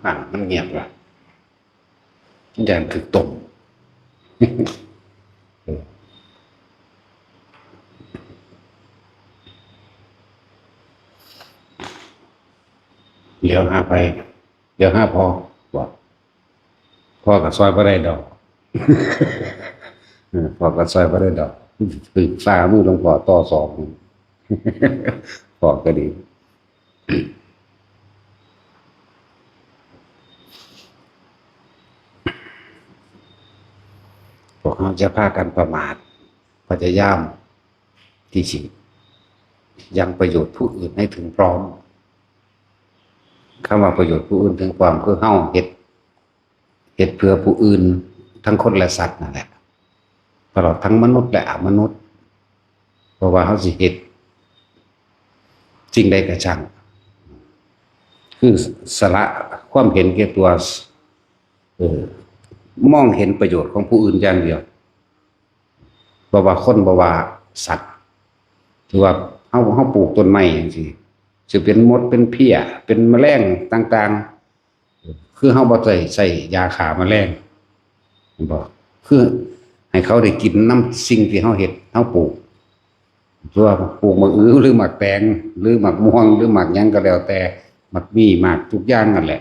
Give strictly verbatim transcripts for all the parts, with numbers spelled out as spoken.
อ่ะมันเงียบละ ย่านถืกต้ม เดี๋ยวหาไป เดี๋ยวหาพอ บอก พอกับซอยบ่ได้ดอก เออ พอกับซอยบ่ได้ดอก ถืกฝ่ามือหลวงพ่อต่อสอง พอก็ดี พวกเราจะพากันประมาท พยายามที่สิยังประโยชน์ผู้อื่นให้ถึงพร้อม คำว่าประโยชน์ผู้อื่นถึงพร้อม คือเฮาเฮ็ด เฮ็ดเพื่อผู้อื่น ทั้งคนและสัตว์นั่นแหละ ตลอดทั้งมนุษย์และอมนุษย์ เพราะว่าเฮาสิเฮ็ดสิ่งใดก็ช่าง คือสละความเห็นแก่ตัว เออ มองเห็นประโยชน์ของผู้อื่นอย่างเดียว บ่ว่าคน บ่ว่าสัตว์ ถือว่าเฮา เฮาปลูกต้นไม้จังซี้ สิเป็นมด เป็นเพี้ย เป็นแมลงต่างๆ คือเฮาบ่ใส่ ใส่ยาฆ่าแมลง เห็นบ่ คือให้เขาได้กินนำสิ่งที่เฮาเฮ็ด เฮาปลูก คือว่าปลูกหมากอื้อ หรือหมากแตง หรือหมากม่วง หรือหมากหยังก็แล้วแต่ หมากมี หมากทุกอย่างนั่นแหละ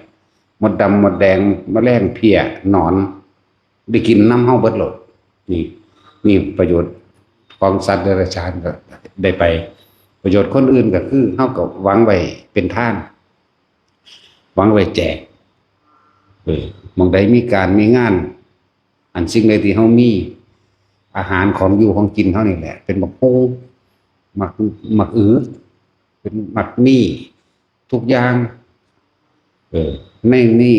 มดดำ มดแดง แมลง เพี้ย หนอน ได้กินนำเฮาเบิดโลด นี่ นี่ประโยชน์ของสัตว์เดรัจฉานก็ได้ไป ประโยชน์คนอื่นก็คือเฮาก็หวังไว้เป็นทาน หวังไว้แจก เออ หม่องใดมีการมีงาน อันสิ่งใดที่เฮามี อาหารของอยู่ของกินเฮานี่แหละ เป็นหมากฮุ่ง หมาก หมากอื้อ เป็นหมากมี ทุกอย่าง เออ ในนี้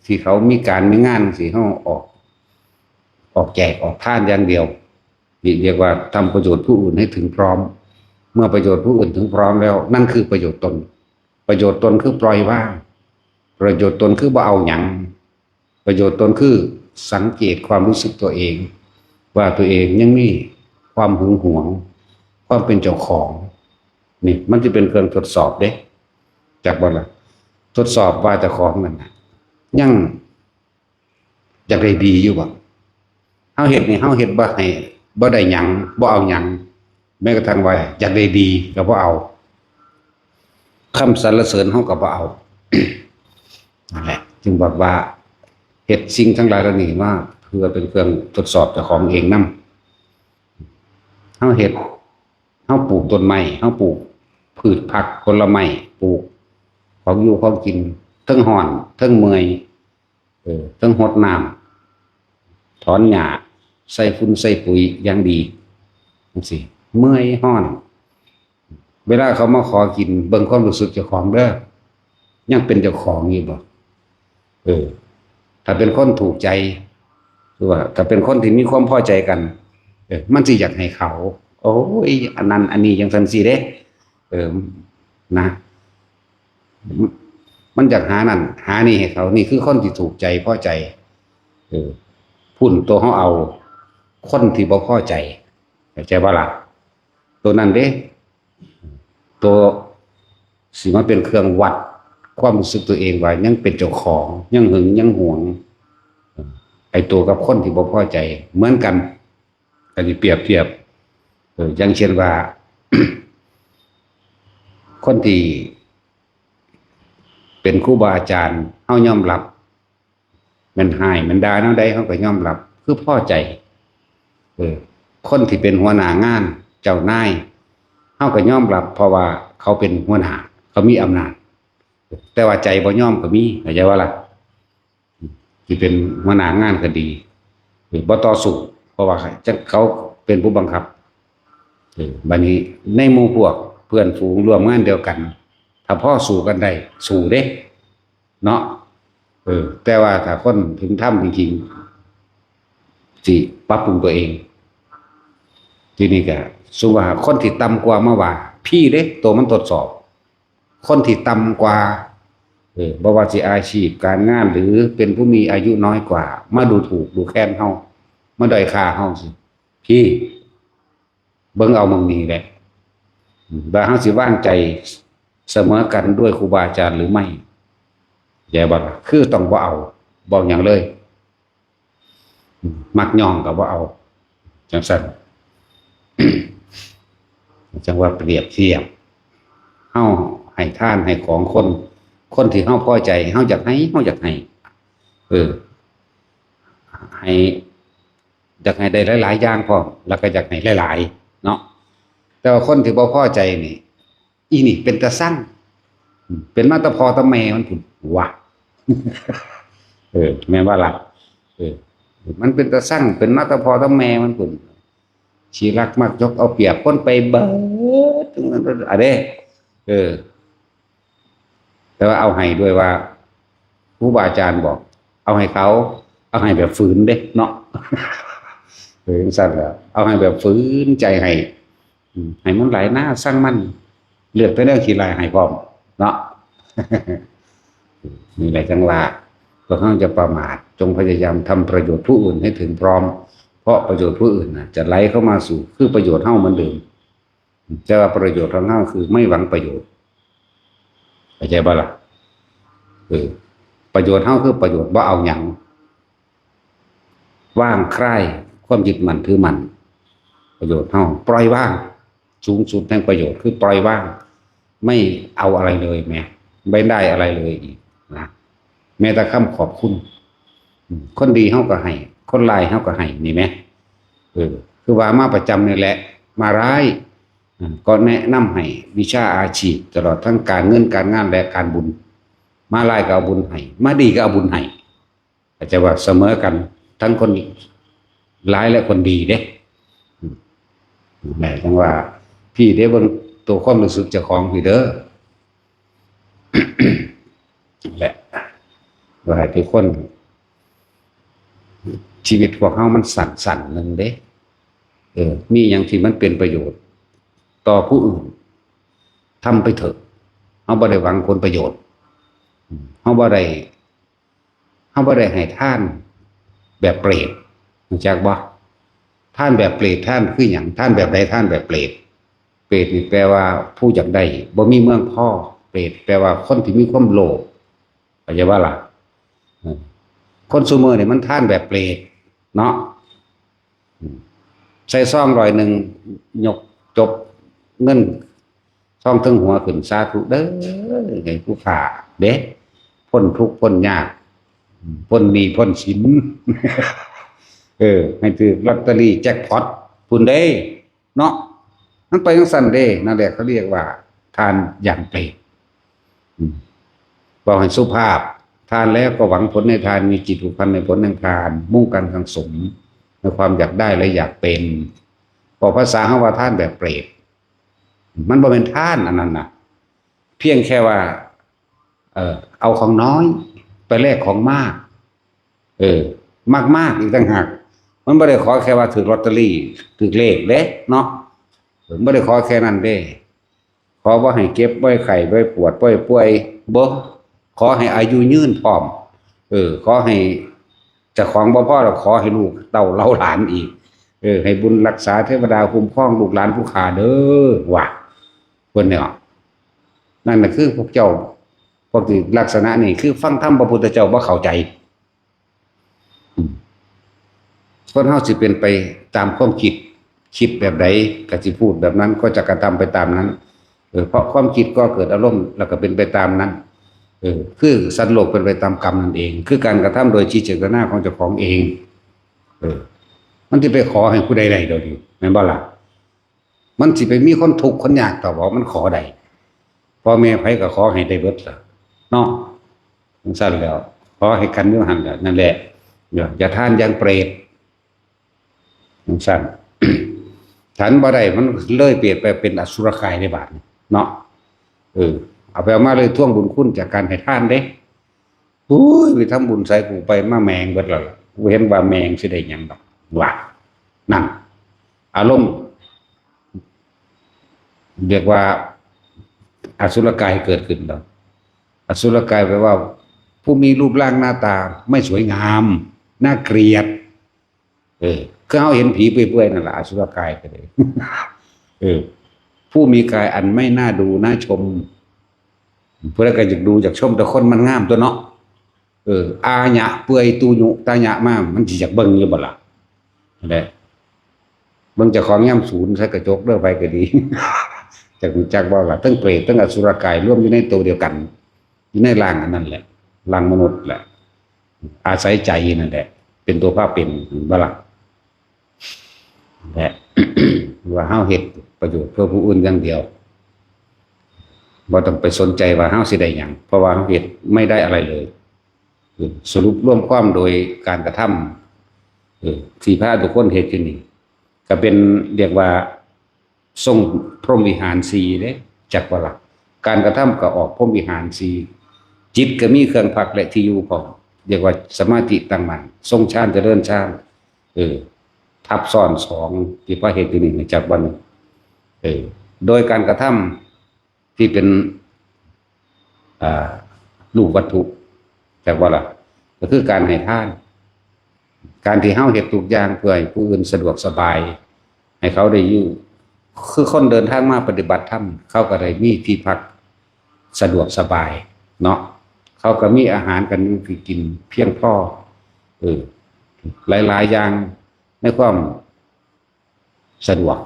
ที่เขามีการมีงานสิ เฮาออก ออกแจกออกทานอย่างเดียว นี่เรียกว่าทำประโยชน์ผู้อื่นให้ถึงพร้อม เมื่อประโยชน์ผู้อื่นถึงพร้อมแล้ว นั่นคือประโยชน์ตน ประโยชน์ตนคือปล่อยวาง ประโยชน์ตนคือบ่เอาหยัง ประโยชน์ตนคือสังเกตความรู้สึกตัวเอง ว่าตัวเองยังมีความหึงหวง ความเป็นเจ้าของ นี่มันจะเป็นเครื่องทดสอบเด้ จักบ่ล่ะ ทดสอบว่าเจ้าของนั่นน่ะ ยังอยากได้ดีอยู่บ่ เฮาเฮ็ดนี่ เฮาเฮ็ดบ่ให้ บ่ได้หยัง บ่เอาหยัง แม้กระทั่งว่าอยากได้ดีก็บ่เอา คำสรรเสริญเฮาก็บ่เอา นั่นแหละ จึงบอกว่าเฮ็ดสิ่งทั้งหลายเหล่านี้มาเพื่อเป็นเครื่องทดสอบเจ้าของเองนำ เฮาเฮ็ด เฮาปลูกต้นไม้ เฮาปลูกพืชผักผลไม้ ปลูกของอยู่ของกิน เทิงร้อน เทิงเมื่อย เออ เทิงรดน้ำ ถอนหญ้า ใส่ฝุ่นใส่ปุ๋ยอย่างดี จังซี้ เมื่อยร้อน เวลาเขามาขอกิน เบิ่งความรู้สึกเจ้าของเด้อ ยังเป็นเจ้าของอยู่บ่ เออ ถ้าเป็นคนถูกใจ คือว่าถ้าเป็นคนที่มีความพอใจกัน เออ มันสิอยากให้เขา โอ้ย อันนั้นอันนี้จังซั่นซี้เด้ เออ นะ มันอยากหานั่นหานี่ให้เขา นี่คือคนที่ถูกใจพอใจ เออ พุ้นตัวเฮาเอา คนที่บ่พอใจ เข้าใจบ่ล่ะ ตัวนั้นเด้ ตัวสิมาเป็นเครื่องวัดความรู้สึกตัวเองว่ายังเป็นเจ้าของ ยังหึงยังหวง ไอ้ตัวกับคนที่บ่พอใจเหมือนกัน อันนี้เปรียบเทียบ เออ อย่างเช่นว่า คนที่เป็นครูบาอาจารย์ เฮายอมรับ แม่นฮ้ายแม่นด่าแนวใด เฮาก็ยอมรับ คือพอใจ เออ คนที่เป็นหัวหน้างาน เจ้านาย เฮาก็ยอมรับ เพราะว่าเขาเป็นหัวหน้า เขามีอำนาจ แต่ว่าใจบ่ยอมก็มี เข้าใจบ่ล่ะ ที่เป็นหัวหน้างานก็ดี เออ บ่ต่อสู้ เพราะว่าจั่งเขาเป็นผู้บังคับ เออ บัดนี้ในหมู่พวกเพื่อนฝูงร่วมงานเดียวกัน ถ้าพอสู้กันได้ สู้เด้ เนาะ เออ แต่ว่าถ้าคนถึงธรรมจริงๆ สิปรับปรุงตัวเอง ทีนี้ก็สมมุติว่าคนที่ต่ำกว่ามาว่า พีเด้ ตัวมันทดสอบ คนที่ต่ำกว่า เออ บ่ว่าสิอาชีพการงาน หรือเป็นผู้มีอายุน้อยกว่า มาดูถูกดูแคลนเฮา มาด้อยค่าเฮาสิ พี เบิ่งเอาหม่องนี้แหละ อืม ว่าเฮาสิวางใจเสมอกันด้วยครูบาอาจารย์หรือไม่ เข้าใจบ่ล่ะ คือต้องบ่เอา บ่เอาหยังเลย อืม มักย่องก็บ่เอา จั่งซั้น จั่งว่าเปรียบเทียบ เฮาให้ทานให้ของคน คนที่เฮาพอใจ เฮาอยากให้ เฮาอยากให้ เออ ให้ อยากให้ได้หลายๆอย่างพร้อม แล้วก็อยากให้หลายๆ เนาะ แต่ว่าคนที่บ่พอใจนี่ อีนี่เป็นตาซัง อืม เป็นมาแต่พ่อแต่แม่มันพุ้น ว่ะ เออ แม่นบ่ล่ะ เออ มันเป็นตาซัง เป็นมาแต่พ่อแต่แม่มันพุ้น ขี้ลักมักยกเอาเปรียบคนไปเบิด อันเด้ เออ แต่ว่าเอาให้ด้วยว่า ครูบาอาจารย์บอก เอาให้เขา เอาให้แบบฝืนเด้เนาะ เออ จั่งซั้นแหละ เอาให้แบบฝืนใจให้ อืม ให้มันไหลน่า ซ่างมัน เลือกแต่แนวขี้ร้ายให้พร้อม เนาะ นี่แหละจั่งว่า พวกเฮาอย่าประมาท จงพยายามทำประโยชน์ผู้อื่นให้ถึงพร้อม เพราะประโยชน์ผู้อื่นน่ะ จะไหลเข้ามาสู่ คือประโยชน์เฮาเหมือนเดิม แต่ว่าประโยชน์ของเฮาคือไม่หวังประโยชน์ เข้าใจบ่ล่ะ เออ ประโยชน์เฮาคือประโยชน์บ่เอาหยัง วางคลายความยึดมั่นถือมั่น ประโยชน์เฮาปล่อยวาง สูงสุดแห่งประโยชน์คือปล่อยวาง ไม่เอาอะไรเลยแหม ไม่ได้อะไรเลยอีกนะ แม้แต่คำขอบคุณ อืม คนดีเฮาก็ให้ คนร้ายเฮาก็ให้ นี่แหม เออ คือว่ามาประจำนี่แหละ มาร้าย อ่า ก็แนะนำให้วิชาอาชีพ ตลอดทั้งการเงินการงานและการบุญ มาร้ายก็เอาบุญให้ มาดีก็เอาบุญให้ เข้าใจว่าเสมอกัน ทั้งคนร้ายและคนดีเด้ อืม แหม จั่งว่า พี่เด้เบิ่งตัวความรู้สึกเจ้าของพี่เด้อ แหละ ว่าให้ทุกคน ชีวิตพวกเฮามันสั้นๆ หนึ่งเด้ เออ มีหยังที่มันเป็นประโยชน์ ต่อผู้อื่น ทำไปเถอะ เฮาบ่ได้หวังผลประโยชน์ อืม เฮาบ่ได้ เฮาบ่ได้ให้ทานแบบเปรต รู้จักบ่ ทานแบบเปรต ทานคือหยัง ทานแบบใด ทานแบบเปรต เปรตนี่แปลว่าผู้อยากได้ บ่มีเมืองพอ เปรตแปลว่าคนที่มีความโลภ เข้าใจบ่ล่ะ เออ คนซุมื้อนี่มันทานแบบเปรตเนาะ อืม ใส่ซองร้อยหนึ่ง ยกจบเงินซองเทิงหัวขึ้น สาธุเด้อ ให้ผู้ข้าเด้ พ้นทุกข์พ้นยาก อืม พ้นหนี้พ้นสิน เออ ให้ถืกลอตเตอรี่แจ็คพอตพุ้นเด้ เนาะ มันไปจั่งซั้นเด้ นั่นแหละเขาเรียกว่าทานอย่างเปรต อืม บอกให้สุภาพ ทานแล้วก็หวังผลในทาน มีจิตผูกพันในผลแห่งทาน มุ่งการสั่งสมในความอยากได้และอยากเป็น บอกภาษาเฮาว่าทานแบบเปรต มันบ่แม่นทานอันนั้นน่ะ เพียงแค่ว่า เอ่อ เอาของน้อยไปแลกของมาก เออ มากๆ อีกต่างหาก มันบ่ได้ขอแค่ว่าถืกลอตเตอรี่ ถืกเลขเด้เนาะ เออ บ่ได้ขอแค่นั้นเด้ ขอบ่ให้เจ็บ บ่ให้ไข้ บ่ให้ปวด บ่ให้ป่วย บ่ ขอให้อายุยืนพร้อม เออ ขอให้เจ้าของบ่พอแล้ว ขอให้ลูกเต้าเหล่าหลานอีก เออ ให้บุญรักษาเทวดาคุ้มครองลูกหลานผู้ข้าเด้อ ว่า เพิ่นเนี่ย นั่นน่ะคือพวกเจ้า พวกที่ลักษณะนี้คือฟังธรรมพระพุทธเจ้าบ่เข้าใจ อืม คนเฮาสิเป็นไปตามความคิด คิดแบบใดก็สิพูดแบบนั้น ก็จะกระทำไปตามนั้น เออ เพราะความคิดก่อเกิดอารมณ์ แล้วก็เป็นไปตามนั้น เออ คือสัตว์โลกเป็นไปตามกรรมนั่นเอง คือการกระทำโดยจิตเจตนาของเจ้าของเอง เออ มันสิไปขอให้ผู้ใดได้เดี๋ยวนี้ แม่นบ่ล่ะ มันสิไปมีคนทุกข์คนยากต่อบ่ มันขอได้ พ่อแม่ไผก็ขอให้ได้เบิดล่ะ เนาะ จั่งซั้นแล้ว ขอให้กันอยู่หั่นล่ะ นั่นแหละ อย่า อย่าทานอย่างเปรต จั่งซั้น ฉันบ่ได้ มันเลยเปรตไปเป็นอสุรกายในบาดนี้ เนาะ เออ เอาไปเอามาเลยทวงบุญคุณจากการให้ทานเด้ อุ้ย ไปทำบุญใส่กูไปมาแมงเบิดแล้วล่ะ กูเห็นว่าแมงสิได้หยังดอก ว่า นั่น อารมณ์ เรียกว่าอสุรกายเกิดขึ้นแล้ว อสุรกายแปลว่า ผู้มีรูปร่างหน้าตาไม่สวยงาม น่าเกลียด เออ คือเฮาเห็นผีเปื่อยๆ นั่นล่ะ อสุรกายก็เลย เออ ผู้มีกายอันไม่น่าดูน่าชม ผู้ใดก็อยากดูอยากชมแต่คนมันงามตัวเนาะ เออ อาหยะเปื่อยตูหยุตาหยะมา มันสิอยากเบิ่งอยู่บ่ล่ะ นั่นแหละ เบิ่งเจ้าของยามสูนใส่กระจกเด้อ ไปก็ดี จักรู้จักบ่ล่ะ ทั้งเปรตทั้งอสุรกายรวมอยู่ในตัวเดียวกัน อยู่ในร่างอันนั้นแหละ ร่างมนุษย์แหละ อาศัยใจนั่นแหละ เป็นตัวพาเป็น เห็นบ่ล่ะ และ ว่าเฮาเฮ็ดประโยชน์เพื่อผู้อื่นอย่างเดียว บ่ต้องไปสนใจว่าเฮาสิได้หยัง เพราะว่าเฮาเฮ็ดไม่ได้อะไรเลย คือสรุปรวมความโดยการกระทำ เออ ที่พระทุกคนเฮ็ดอยู่นี่ ก็เป็น เรียกว่า ทรงพรหมวิหารสี่เด้ จักบ่ล่ะ การกระทำก็ออกพรหมวิหารสี่ จิตก็มีเครื่องพักและที่อยู่พร้อม เรียกว่าสมาธิตั้งมั่น ทรงฌานเจริญฌาน เออ ทับซ้อนสอง ที่พระเฮ็ดอยู่นี่ จักบ่นี่ เออ โดยการกระทำที่เป็น อ่า รูปวัตถุ จักบ่ล่ะ ก็คือการให้ทาน การที่เฮาเฮ็ดทุกอย่างเพื่อให้ผู้อื่นสะดวกสบาย ให้เขาได้อยู่ คือคนเดินทางมาปฏิบัติธรรม เขาก็ได้มีที่พักสะดวกสบายเนาะ เขาก็มีอาหารกันอยู่กินเพียงพอ เออ หลายๆ อย่างในความสะดวก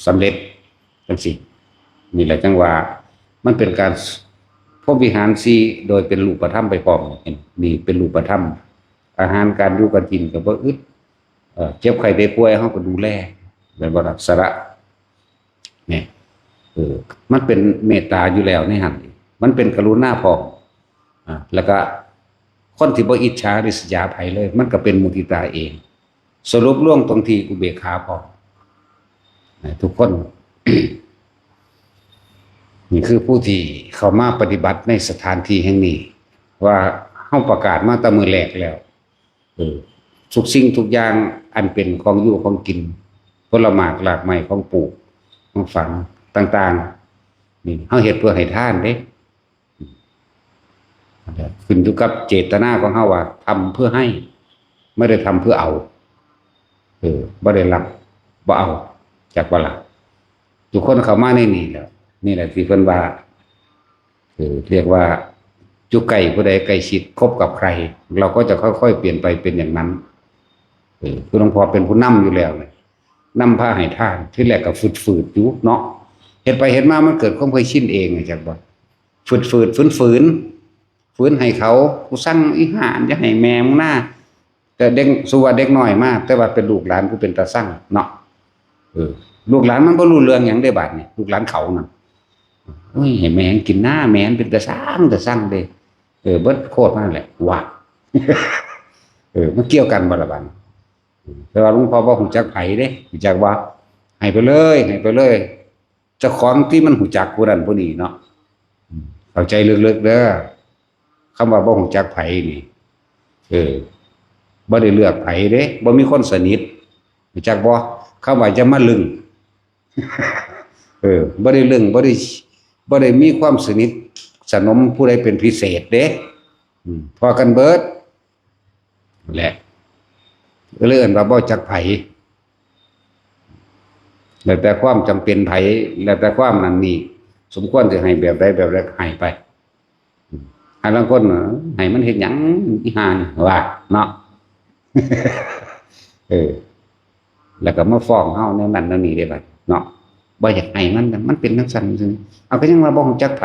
สำเร็จจังซี่ นี่แหละจังว่ามันเป็นการพรหมวิหารสี่โดยเป็นรูปธรรมไปพร้อม นี่เป็นรูปธรรม อาหารการอยู่การกินก็บ่อึด เอ่อ เจ็บไข้ได้ป่วยเฮาก็ดูแล แม่นบ่ล่ะ สละ เนี่ย เออ มันเป็นเมตตาอยู่แล้วในหั่น มันเป็นกรุณาพร้อม อ่า แล้วก็คนที่บ่อิจฉาริษยาไผเลย มันก็เป็นมุทิตาเอง สรุปลงตรงที่อุเบกขาพร้อม นะ ทุกคน นี่คือผู้ที่เข้ามาปฏิบัติในสถานที่แห่งนี้ ว่าเฮาประกาศมาแต่มื้อแรกแล้ว เออ ทุกสิ่งทุกอย่างอันเป็นของอยู่ของกิน ผลหมากรากไม้ของปลูกของฝังต่างๆ นี่เฮาเฮ็ดเพื่อให้ทานเด้ ขึ้นอยู่กับเจตนาของเฮาว่าทำเพื่อให้ ไม่ได้ทำเพื่อเอา เออ บ่ได้รับ บ่เอา จักบ่ล่ะ ทุกคนเข้ามาในนี่แหละ นี่แหละที่เพิ่นว่า เออ เรียกว่าอยู่ใกล้ผู้ใดใกล้ชิดคบกับใคร เราก็จะค่อยๆเปลี่ยนไปเป็นอย่างนั้น เออ คือหลวงพ่อเป็นผู้นำอยู่แล้วเนี่ย นำพาให้ทาน ที่แรกก็ฝืดๆอยู่เนาะ เฮ็ดไปเฮ็ดมามันเกิดความเคยชินเอง จักบ่ ฝืดๆ ฝืนๆ ฝืนให้เขา กูสั่งอีห่าอย่าให้แม่มึงหน้า แต่เด็ก สู่ว่าเด็กน้อยมา แต่ว่าเป็นลูกหลานกูเป็นตาสั่งเนาะ เออ ลูกหลานมันบ่รู้เรื่องหยังเด้บาดนี่ ลูกหลานเขานั่น โอ้ย ให้แม่งกินหน้า แม่งเป็นตาสั่ง ตาสั่งเด้ เออ เบิดโคตรมานั่นแหละ ว่า เออ มันเกี่ยวกันบ่ล่ะบาดนี้ แต่ว่าหลวงพ่อบ่ฮู้จักไผเด้ ฮู้จักว่า ให้ไปเลย ให้ไปเลย เจ้าของที่มันฮู้จักผู้นั้นผู้นี้เนาะ อืม เข้าใจลึกๆเด้อ คำว่าบ่ฮู้จักไผนี่ เออ บ่ได้เลือกไผเด้ บ่มีคนสนิท ฮู้จักบ่ คำว่าอย่ามาลึง เออ บ่ได้ลึง บ่ได้ บ่ได้มีความสนิทสนมผู้ใดเป็นพิเศษเด้ อืม พอกันเบิด แหละ ก็เลยเอิ้นว่าบ่จักไผ แล้วแต่ความจำเป็นไผ แล้วแต่ความนั่นนี่ สมควรสิให้แบบใดแบบใดก็ให้ไป อันลางคนน่ะ ให้มันเฮ็ดหยังอีห่านี่ว่าเนาะ เออ แล้วก็มาฟ้องเฮาแนวนั้นแนวนี้เด้บัดเนาะ บ่อยากให้มัน มันเป็นจั่งซั้นจั่งซี้ เอาก็ยังว่าบ่ฮู้จักไผ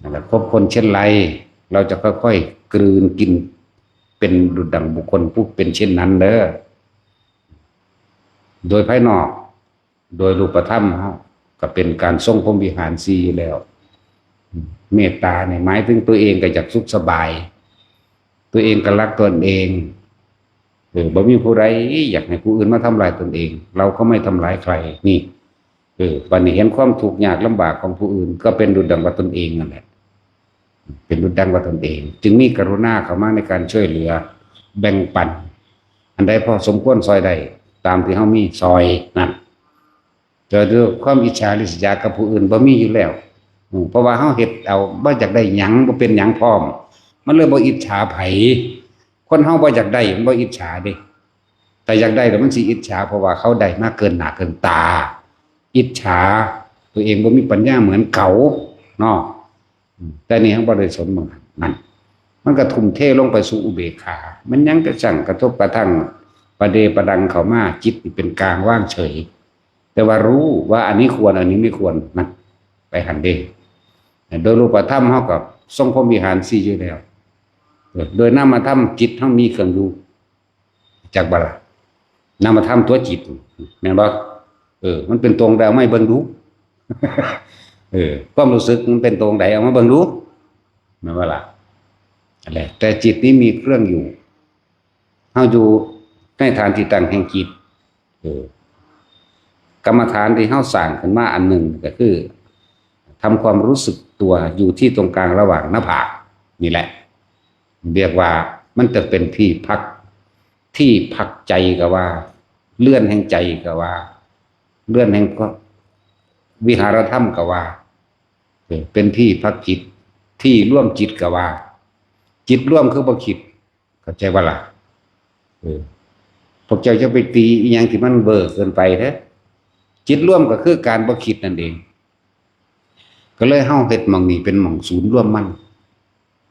นั่นแหละ คบคนเช่นไร เราจะค่อยๆกลืนกิน เป็นดุจดั่งบุคคลผู้เป็นเช่นนั้นเด้อ โดยภายนอก โดยรูปธรรมเฮาก็เป็นการทรงพรหมวิหารสี่อยู่แล้ว เมตตาเนี่ยหมายถึงตัวเองก็อยากสุขสบาย ตัวเองก็รักตนเอง เออ บ่มีผู้ใดอยากให้ผู้อื่นมาทำลายตนเอง เราก็ไม่ทำร้ายใคร นี่ เออ บัดนี้เห็นความทุกข์ยากลำบากของผู้อื่น ก็เป็นดุจดังว่าตนเองนั่นแหละ เป็นดุจดังว่าตนเอง จึงมีกรุณาเข้ามาในการช่วยเหลือ แบ่งปัน อันใดพอสมควรซอยได้ ตามที่เฮามีซอยนั่น แต่ด้วยความอิจฉาริษยากับผู้อื่นบ่มีอยู่แล้ว อืม เพราะว่าเฮาเฮ็ดเอา บ่อยากได้หยัง บ่เป็นหยังพร้อม มันเลยบ่อิจฉาไผ คนเฮาบ่อยากได้ มันบ่อิจฉาเด้ แต่อยากได้แล้วมันสิอิจฉา เพราะว่าเขาได้มาเกินหน้าเกินตา อิจฉา ตัวเองบ่มีปัญญาเหมือนเขาเนาะ อืม แต่นี่เขาบ่ได้สนมึงนั่น มันก็ทุ่มเทลงไปสู่อุเบกขา มันยังกระชั่งกระทบกระทั่งประเดประดังเข้ามา จิตนี่เป็นกลางว่างเฉย แต่ว่ารู้ว่าอันนี้ควร อันนี้ไม่ควรนะ ไปหันเด้ โดยรูปธรรมเขากับทรงพรหมวิหารสี่อยู่แล้ว เออ โดยนามธรรมจิตเขามีเครื่องอยู่ จักบ่ล่ะ นามธรรมตัวจิต แม่นบ่ เออ มันเป็นตรงใดเอามาเบิ่งดู เออ ความรู้สึกมันเป็นตรงใดเอามาเบิ่งดู แม่นบ่ล่ะ นั่นแหละ แต่จิตนี้มีเครื่องอยู่ เฮาอยู่ในฐานที่ตั้งแห่งจิต เออ กรรมฐานที่เฮาสร้างขึ้นมาอันหนึ่งก็คือ ทำความรู้สึกตัวอยู่ที่ตรงกลางระหว่างหน้าผากนี่แหละ เรียกว่ามันจะเป็นที่พัก ที่พักใจก็ว่า เรือนแห่งใจก็ว่า เรือนแห่งวิหารธรรมก็ว่า เออ เป็นที่พักจิต ที่รวมจิตก็ว่า จิตรวมคือบ่คิด เข้าใจบ่ล่ะ เออ พวกเจ้าจะไปตีอีหยังที่มันเบอร์เกินไปเถอะ จิตรวมก็คือการบ่คิดนั่นเอง ก็เลยเฮาเฮ็ดหม่องนี้เป็นหม่องศูนย์รวมมัน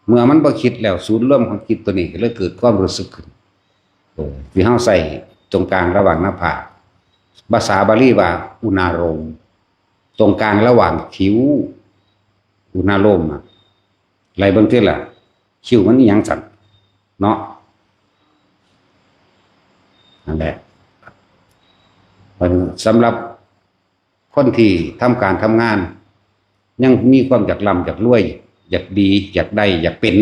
เมื่อมันบ่คิดแล้ว ศูนย์รวมของจิตตัวนี้ก็เลยเกิดความรู้สึกขึ้น เออ ที่เฮาใส่ตรงกลางระหว่างหน้าผาก ภาษาบาลีว่าอุณาโลม ตรงกลางระหว่างคิ้ว อุณาโลมอะ ไหลเบิ่งติล่ะ คิ้วมันอีหยังสั่น เนาะ นั่นแหละ สำหรับคนที่ทำการทำงาน ยังมีความอยากร่ำอยากรวย อยากดี อยากได้ อยากเป็น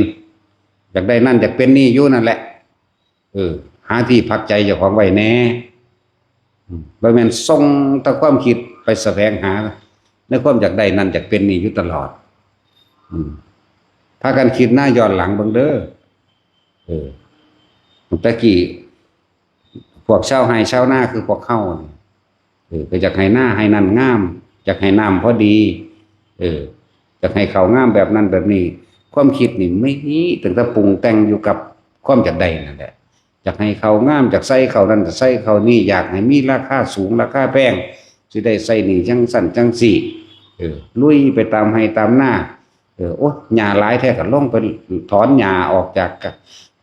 อยากได้นั่นอยากเป็นนี่อยู่นั่นแหละ เออ หาที่พักใจเจ้าของไว้แหน่ อืม บ่แม่นส่งแต่ความคิดไปแสวงหา ในความอยากได้นั่นอยากเป็นนี่อยู่ตลอด อืม พากันคิดหน้าย้อนหลังเบิ่งเด้อ เออ แต่กี้ พวกชาวไร่ชาวนาคือพวกเฮานี่ เออ ก็อยากให้นาไร่นั่นงาม อยากให้น้ำพอดี เออ อยากให้ข้าวงามแบบนั้นแบบนี้ ความคิดนี่มีตั้งแต่ปรุงแต่งอยู่กับความอยากได้นั่นแหละ อยากให้ข้าวงาม อยากใส่ข้าวนั่น อยากใส่ข้าวนี่ อยากให้มีราคาสูง ราคาแพง สิได้ใส่หนี้จั่งซั้นจั่งซี้ เออ ลุยไปตามไร่ตามนา เออ โอ๊ย หญ้าหลายแท้ก็ลงไปถอนหญ้าออกจาก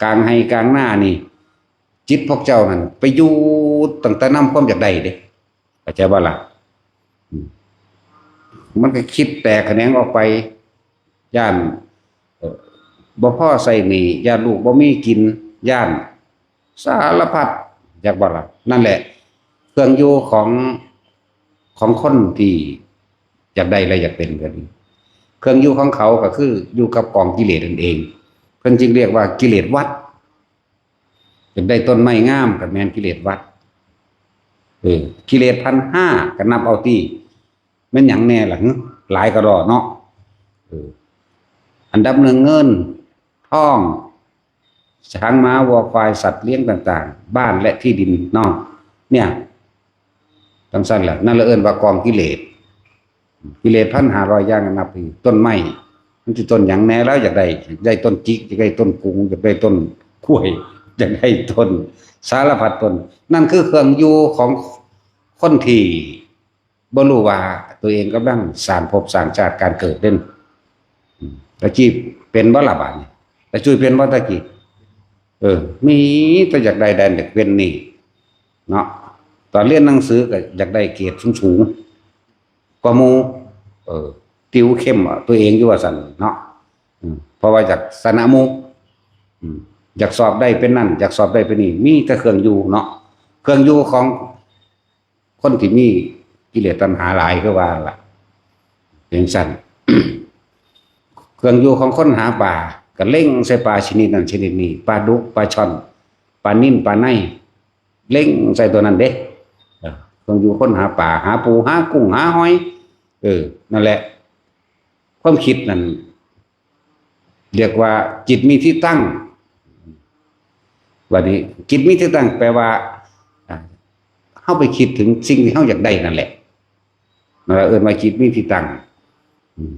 กลางไร่กลางนานี่ จิตพวกเจ้านั่นไปอยู่ตั้งแต่นำความอยากได้เด้ เข้าใจบ่ล่ะ อืม มันก็คิดแตกแขนงออกไป ย้าน เอ่อ บ่พอใส่หนี้ ย้านลูกบ่มีกิน ย้านสารพัด จักบ่ล่ะ นั่นแหละ เครื่องอยู่ของ ของคนที่อยากได้และอยากเป็นก็ดี เครื่องอยู่ของเขาก็คืออยู่กับกองกิเลสนั่นเอง เพิ่นจึงเรียกว่ากิเลสวัฏ อยากได้ต้นไม้งามก็แม่นกิเลสวัฏ เออ กิเลสพันห้าก็นับเอาติ แม่นหยังแน่ล่ะหึ หลายกะด้อเนาะ เออ อันดับหนึ่งเงิน ทอง ช้างม้าวัวควายสัตว์เลี้ยงต่างๆ บ้านและที่ดินเนาะ เนี่ย จั่งซั้นแหละ นั่นละเอิ้นว่ากองกิเลส กิเลสพันห้าร้อยอย่างนับอีก ต้นไม้ มันสิต้นหยังแน่ แล้วอยากได้ อยากได้ต้นจิก อยากได้ต้นกุง อยากได้ต้นกล้วย อยากได้ต้นสารพัดต้น นั่นคือเครื่องอยู่ของคนที่บ่รู้ว่าตัวเองกำลังสร้างภพสร้างชาติการเกิดเด้น อืม ตะกี้เป็นบ่ล่ะบาดนี้ ตะจุ้ยเป็นบ่ตะกี้ เออ มีแต่อยากได้แดนอยากเป็นนี่ เนาะ ตอนเรียนหนังสือก็อยากได้เกรดสูงๆ กว่าหมู่ เออ ติวเข้มเอาตัวเองอยู่ว่าซั่นเนาะ อืม เพราะว่าอยากชนะหมู่ อืม อยากสอบได้เป็นนั่น อยากสอบได้เป็นนี่ มีแต่เครื่องอยู่เนาะ เครื่องอยู่ของคนที่มีกิเลสตัณหาหลายคือว่าล่ะ เป็นซั่น เครื่องอยู่ของคนหาปลา ก็เล็งใส่ปลาชนิดนั้นชนิดนี้ ปลาดุก ปลาช่อน ปลานิล ปลาใน เล็งใส่ตัวนั้นเด้ เออ เครื่องอยู่คนหาปลา หาปู หากุ้ง หาหอย เออ นั่นแหละ ความคิดนั่น เรียกว่าจิตมีที่ตั้ง บัดนี้จิตมีที่ตั้งแปลว่า อ่า เฮาไปคิดถึงสิ่งที่เฮาอยากได้นั่นแหละ นั่นล่ะเอิ้นว่าจิตมีที่ตั้ง อืม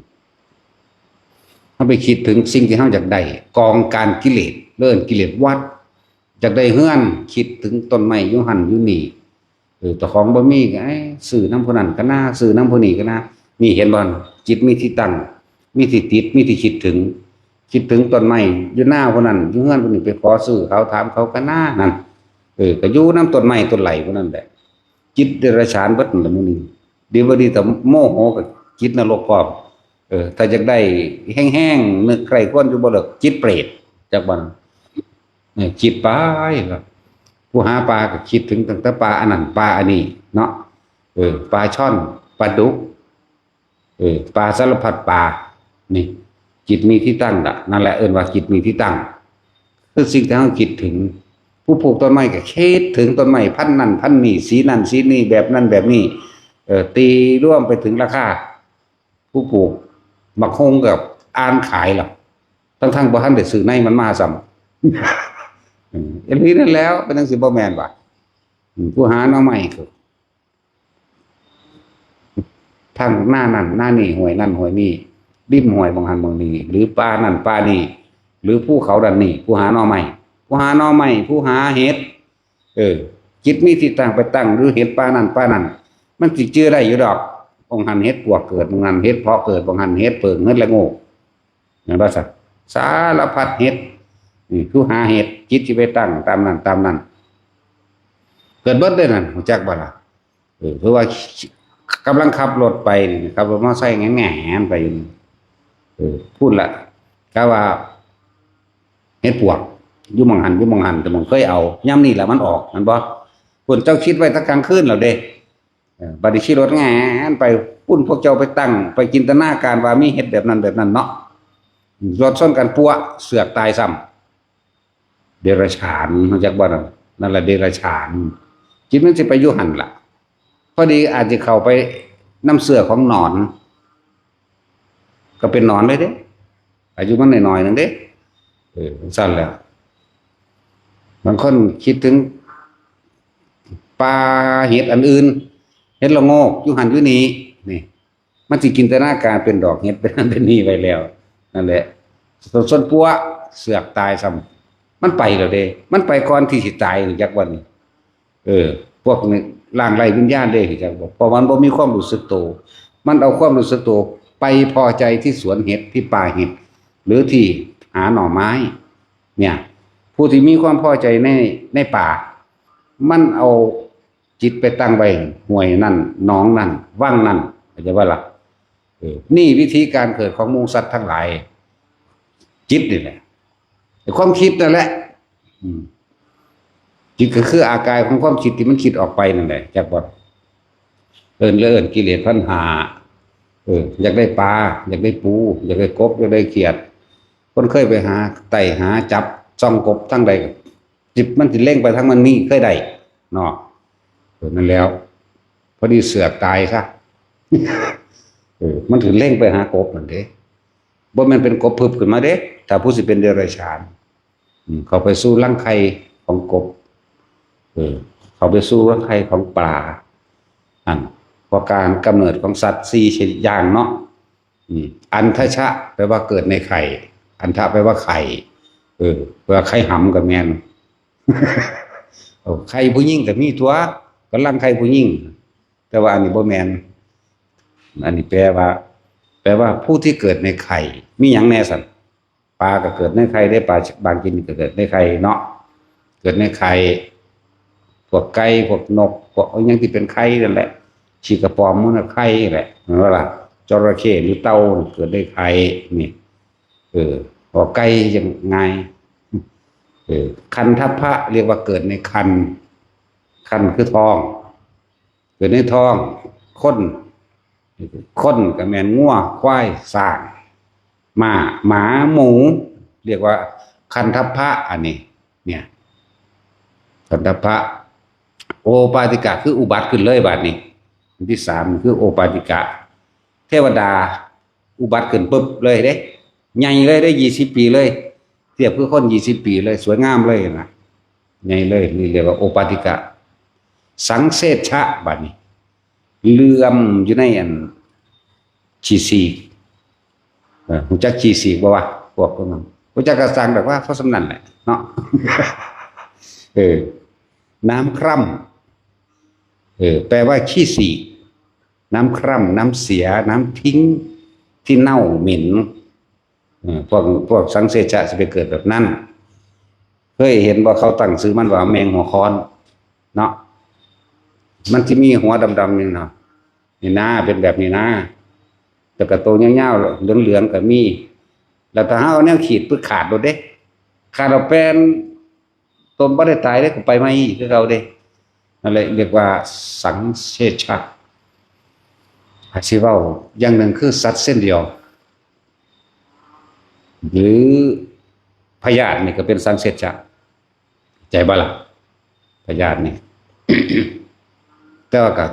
เฮาไปคิดถึงสิ่งที่เฮาอยากได้ กองการกิเลส เอิ้นกิเลสวัฏ อยากได้เฮือน คิดถึงต้นไม้อยู่หั่นอยู่นี่ เออ เจ้าของบ่มีก็ เอ้ย ซื้อนำผู้นั้นก็น่า ซื้อนำผู้นี้ก็น่า นี่เห็นบ่ จิตมีที่ตั้ง มีที่ติด มีที่คิดถึง คิดถึงต้นไม้อยู่นาผู้นั้น อยู่เฮือนผู้นี้ ไปขอซื้อเขา ถามเขาก็น่านั่น เออ ก็อยู่นำต้นไม้ต้นไหลผู้นั้นแหละ จิตเดรัจฉานเบิดนั่นแหละมื้อนี้ ดีบ่ดีแต่โมโหก็จิตนรกพร้อม เออ ถ้าอยากได้แฮงๆ นึกใคร่ควรอยู่บ่เลิก จิตเปรต จักบ่ เนี่ย คิดไปล่ะ ผู้หาปลาก็คิดถึงตั้งแต่ปลาอันนั้นปลาอันนี้เนาะ เออ ปลาช่อน ปลาดุก เออ ปลาสารพัดปลา นี่ จิตมีที่ตั้งละ นั่นแหละเอิ้นว่าจิตมีที่ตั้ง คือสิ่งที่เราคิดถึง ผู้ปลูกต้นไม้ก็คิดถึงต้นไม้พันธุ์นั้นพันธุ์นี้ สีนั้นสีนี้ แบบนั้นแบบนี้ เออ ตีรวมไปถึงราคา ผู้ปลูกบักฮุ่งกับอ่านขายล่ะ ทั้งๆ บ่ทันได้ซื้อในมันมาซ้ำ อืม อีหลีนั่นแหล้ว เป็นจั่งซี้บ่แม่นบ่ อืม ผู้หาหน่อไม้ก็ ทางหน้านั่นหน้านี่ ห้วยนั่นห้วยนี่ ริมห้วยบางหันบางนี่ หรือป่านั่นป่านี่ หรือภูเขาด้านนี้ ผู้หาหน่อไม้ ผู้หาหน่อไม้ ผู้หาเห็ด เออ จิตมีที่ตั้งไปตั้ง หรือเห็ดป่านั่นป่านั่น มันสิจื่อได้อยู่ดอก บางหันเห็ดปวกเกิด บางหันเห็ดเพาะเกิด บางหันเห็ดเผิ่ง เห็ดละโงก แม่นบ่ซะ สารพัดเห็ด อืม ผู้หาเห็ด จิตสิไปตั้งตามนั้นตามนั้น เกิดเบิดเด้อนั่น รู้จักบ่ล่ะ เออ ถือว่ากำลังขับรถไปนี่ ขับรถมอเตอร์ไซค์แง่นๆ ไปอยู่นี่ เออ พูดละ กะว่า เห็ดปวก อยู่หม่องหั่น อยู่หม่องหั่น แต่หม่องเคยเอา ยามนี้ล่ะมันออก แม่นบ่ พู้นเจ้าคิดไว้แต่กลางคืนแล้วเด้ เออ บัดนี้ขี่รถแง่นไป พู้นพวกเจ้าไปตั้ง ไปจินตนาการว่ามีเห็ดแบบนั้นแบบนั้นเนาะ รถชนกันปั๊ว เสือกตายซ้ำ เดรัจฉาน รู้จักบ่นั่น นั่นแหละเดรัจฉาน จิตมันสิไปอยู่หั่นล่ะ พอดีอาจจะเข้าไปนำเสื้อของหนอน ก็เป็นหนอนเลยเด้ อายุมันน้อยๆ นึงเด้ เออ จั่งซั้นแหละ บางคนคิดถึงปลาเห็ดอันอื่น เห็ดละโงก อยู่หั่นอยู่นี่ นี่ มันสิจินตนาการเป็นดอกเห็ด เป็นนั่นเป็นนี่ไว้แล้ว นั่นแหละ ส่วนปั๊ว เสือกตายซ้ำ มันไปแล้วเด้ มันไปก่อนที่สิตาย รู้จักบ่นี่ เออ พวกนี้ร่างไร้วิญญาณเด้ รู้จักบ่ เพราะมันบ่มีความรู้สึกตัว มันเอาความรู้สึกตัวไปพอใจที่สวนเห็ด ที่ป่าเห็ด หรือที่หาหน่อไม้ เนี่ย ผู้ที่มีความพอใจใน ในป่า มันเอาจิตไปตั้งไว้ห้วยนั่น หนองนั่น วังนั่น เข้าใจบ่ล่ะ เออ นี่วิธีการเกิดของหมู่สัตว์ทั้งหลาย จิตนี่แหละ ไอ้ความคิดนั่นแหละ อืม จิตก็คืออากายของความคิดที่มันคิดออกไปนั่นแหละ จักบ่ เอิ้นเลยเอิ้นกิเลสพันห้า เออ อยากได้ปลา อยากได้ปู อยากได้กบ อยากได้เขียด คนเคยไปหาไต่หาจับส่องกบทางใดก็ จิตมันสิเล็งไปทางมันนี่ เคยได้เนาะ เออ นั่นแล้ว พอดีเสือกตายซะ เออ มันถึงเล็งไปหากบนั่นเด้ บ่แม่นเป็นกบพึบขึ้นมาเด้ ถ้าผู้สิเป็นเดรัจฉาน อืม เข้าไปสู่รังไข่ของกบ เออ เข้าไปสู่รังไข่ของปลา อัน เพราะการกำเนิดของสัตว์สี่อย่างเนาะ อืม อันทชะ แปลว่าเกิดในไข่ อันทะ แปลว่าไข่ เออ แปลว่าไข่หำก็แม่น เออ ไข่ผู้หญิงก็มีตัว กำลังไข่ผู้หญิง แต่ว่าอันนี้บ่แม่น อันนี้แปลว่า แปลว่าผู้ที่เกิดในไข่ มีหยังแน่ซั่น ปลาก็เกิดในไข่เด้ ปลาบางชนิดก็เกิดในไข่เนาะ เกิดในไข่ พวกไก่ พวกนก พวกอิหยังที่เป็นไข่นั่นแหละ ขี้กระป๋อมมันน่ะไข่แหละ แม่นบ่ล่ะ จระเข้หรือเต่าเกิดในไข่ นี่ เออ พอไก่ยังง่าย เออ คันทัพพะ เรียกว่าเกิดในคัน คันคือท้อง เกิดในท้อง คน คนก็แม่นงัว ควาย ช้าง ม้า หมา หมู เรียกว่าคันทัพพะ อันนี้ เนี่ย คันทัพพะ โอปาติกะ คืออุบัติขึ้นเลยบาดนี้ อันที่สามคือโอปาติกะ เทวดา อุบัติขึ้นปุ๊บเลยเด้ ใหญ่เลยเด้ ยี่สิบปีเลย เทียบคือคนยี่สิบปีเลย สวยงามเลยนะ ใหญ่เลย นี่เรียกว่าโอปาติกะ สังเสชะ บาดนี้ เหลื่อมอยู่ในอันขี้สีก เออ รู้จักขี้สีกบ่วะ พวกพวกนั้น รู้จักกะซังดอกว่า เพราะส่ำนั้นแหละเนาะ เออ น้ำคร่ำ เออ แปลว่าขี้สีก น้ำคร่ำ น้ำเสีย น้ำทิ้ง ที่เน่าเหม็น เออ พวก พวกสังเสชะสิไปเกิดแบบนั้น เคยเห็นบ่ เขาตั้งชื่อมันว่าแมงหัวค้อน เนาะ มันสิมีหัวดำๆนี่เนาะ นี่นา เป็นแบบนี้นา แล้วก็โตยาวๆ เหลืองๆ ก็มี แล้วถ้าเฮาเอาแนวขีดปึ๊บ ขาดโลดเด้ ขาดออกแปน โตบ่ได้ตายเด้ ก็ไปใหม่อีกคือเก่าเด้ นั่นแหละเรียกว่าสังเสชะ อาจสิเว้าอย่างหนึ่งคือสัตว์เส้นเดียว หรือพยาธินี่ก็เป็นสังเสชะ ใจบ่ล่ะ พยาธินี่ แต่ว่าก็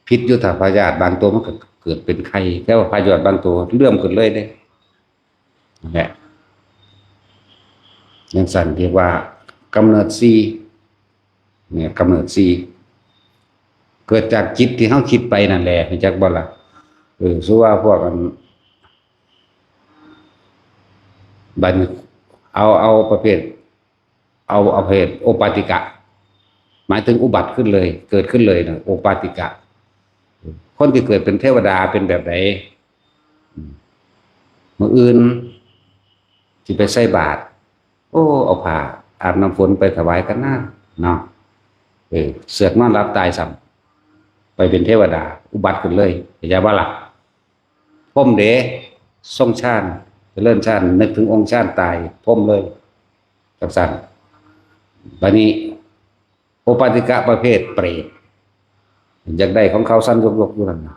ผิดอยู่ ถ้าพยาธิบางตัวมันก็เกิดเป็นไข้ แต่ว่าพยาธิบางตัวเลื่อมขึ้นเลยเด้ นั่นแหละ จั่งซั้นเรียกว่ากำเนิดสี่ เนี่ย กำเนิดสี่ เกิดจากจิตที่เฮาคิดไปนั่นแหละ รู้จักบ่ล่ะ เออ สมมุติว่าพวกอัน บัดนี้ เอา เอาประเภท เอา เอาประเภทโอปาติกะ หมายถึงอุบัติขึ้นเลย เกิดขึ้นเลยนะ โอปาติกะ คนที่เกิดเป็นเทวดาเป็นแบบไหน อืม มื้ออื่นสิไปใส่บาตร โอ้ เอาผ้าอาบน้ำฝนไปถวายกันนะ เนาะ เออ เสือกนอนหลับตายซ้ำ ไปเป็นเทวดา อุบัติขึ้นเลย เข้าใจบ่ล่ะ พรหมเด้ ทรงฌาน เจริญฌาน นึกถึงองค์ฌานตาย พรหมเลย จั่งซั้น บัดนี้ โอปาติกะประเภทเปรต อยากได้ของเขาสั่นยกๆ อยู่นั่นน่ะ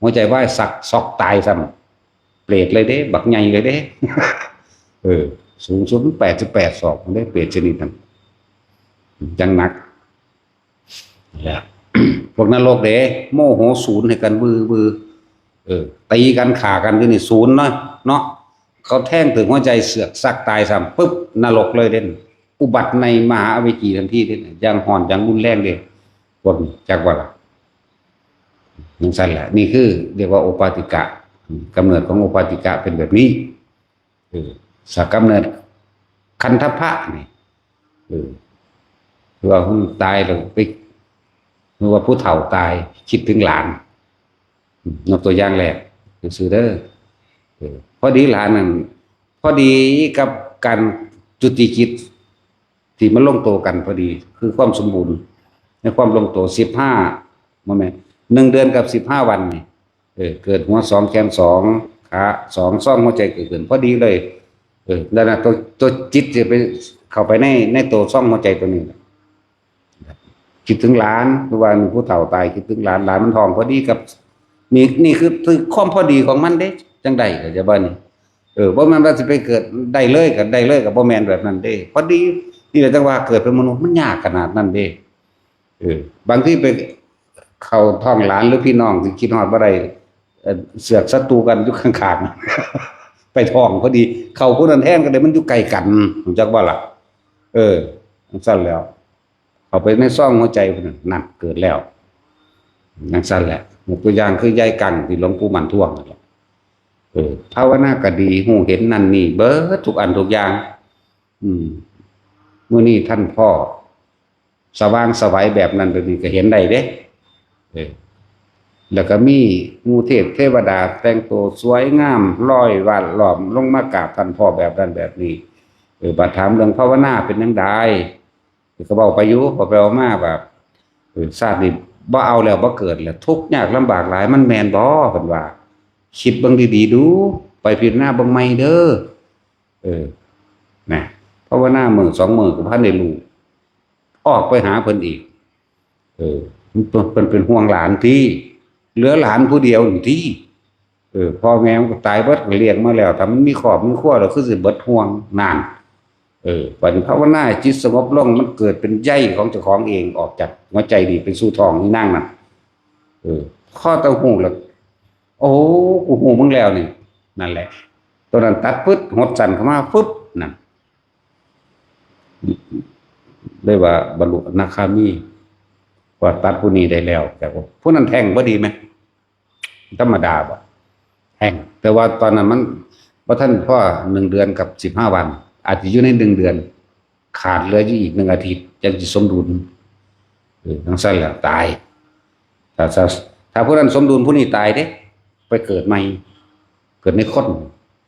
หัวใจวายสักซอกตายซ้ำ เปรตเลยเด้ บักใหญ่เลยเด้ เออ สูงสุดมันแปดสิบแปดศอกเด้ เปรตชนิดนั้น จั่งหนัก เนี่ย พวกนรกเด้ โมโหศูนย์ให้กันวือวือ เออ ตีกันฆ่ากันอยู่นี่ศูนย์เนาะ เนาะ เขาแทงถึงหัวใจเสือกสักตายซ้ำ ปึ๊บ นรกเลยเด้ อุบัติในมหาอเวจีทันทีเด้ อย่างฮ้อน อย่างรุนแรงเด้ พวกนี้ จักว่าล่ะ จั่งซั้นแหละ นี่คือเรียกว่าโอปาติกะ กำเนิดของโอปาติกะเป็นแบบนี้ เออ สากำเนิดคันธพะนี่ เออ คือว่าคนตายแล้วไป คือว่าผู้เฒ่าตาย คิดถึงหลาน อืม ยกตัวอย่างแรก ซื่อๆ เด้อ เออ พอดีหลานนั่น พอดีกับการจุติจิต ที่มันลงตัวกันพอดี คือความสมบูรณ์ ในความลงตัว สิบห้า บ่แม่น หนึ่งเดือนกับ สิบห้า วันนี่ เออ เกิดหัวสอง แขนสอง ขาสอง ซ่องหัวใจเกิดขึ้นพอดีเลย เออ แล้วนะ ตัว ตัวจิตจะไปเข้าไปใน ในตัวซ่องหัวใจตัวนี้ คิดถึงหลาน คือว่ามีผู้เฒ่าตาย คิดถึงหลาน หลานมันท้องพอดีกับ นี่ นี่คือ คือความพอดีของมันเด้ จั่งใด๋ เข้าใจบ่นี่ เออ บ่แม่นว่าสิไปเกิดได้เลยก็ได้เลย ก็บ่แม่นแบบนั้นเด้ พอดี นี่แหละจั่งว่าเกิดเป็นมนุษย์มันยากขนาดนั้นเด้ เออ บางทีไปเข้าท้องหลานหรือพี่น้องที่คิดฮอดบ่ได้ เอ่อ เสือกศัตรูกันอยู่ข้างๆ ไปท้องพอดี เข้าผู้นั้นแทนก็ได้ มันอยู่ใกล้กัน รู้จักบ่ล่ะ เออ จั่งซั้นแล้ว เข้าไปในซ่องหัวใจพุ้นน่ะ นั่นเกิดแล้ว จั่งซั้นแหละ ยกตัวอย่างคือยายกังที่หลวงปู่มั่นทวงนั่นแหละ เออ ภาวนาก็ดี ฮู้เห็นนั่นนี่ เบิดทุกอันทุกอย่าง อืม มื้อนี้ท่านพ่อ สว่างไสวแบบนั้นแบบนี้ก็เห็นได้เด้ เออ แล้วก็มีหมู่เทพเทวดาแต่งตัวสวยงาม ลอยวัดล้อมลงมากราบท่านพ่อแบบนั้นแบบนี้ เออ บัดถามเรื่องภาวนาเป็นจั่งใด ก็เว้าไปอยู่ เว้าไปเว้ามาว่า เออ ชาตินี้บ่เอาแล้ว บ่เกิดแล้ว ทุกข์ยากลำบากหลาย มันแม่นบ่ เพิ่นว่า คิดเบิ่งดีๆ ดู ไปพิจารณาเบิ่งใหม่เด้อ เออ นะ ภาวนามื้อสองมื้อก็บ่ทันได้รู้ ออกไปหาเพิ่นอีก เออ เพิ่น เพิ่นเป็นห่วงหลานติ เหลือหลานผู้เดียวนี่ติ เออ พ่อแม่มันก็ตายเบิด ก็เลี้ยงมาแล้ว ถ้ามันมีครอบมีครัวแล้วคือสิเบิดห่วง นั่น เออ บัดนี้ภาวนาให้จิตสงบลง มันเกิดเป็นใยของเจ้าของเอง ออกจากหัวใจนี่ไปสู่ท้องอีนางนั่น เออ พอแต่ฮู้แล้ว โอ้ กูฮู้มึงแล้วนี่ นั่นแหละ ตัวนั้นตัดปึ๊ด หดสั้นเข้ามาปึ๊บ นั่น เลยว่าบรรลุอนาคามี ว่าตัดผู้นี้ได้แล้ว แต่ว่าผู้นั้นแท้งบ่ดีไหม ธรรมดาบ่ แท้ง แต่ว่าตอนนั้นมันบ่ทันพอหนึ่งเดือนกับสิบห้าวัน อาจจะอยู่ในหนึ่งเดือน ขาดเหลืออยู่อีกหนึ่งอาทิตย์จั่งสิสมดุล เออ จั่งซั้นแหละตาย ถ้า ถ้า ถ้าผู้นั้นสมดุลผู้นี้ตายเด้ ไปเกิดใหม่ เกิดในคน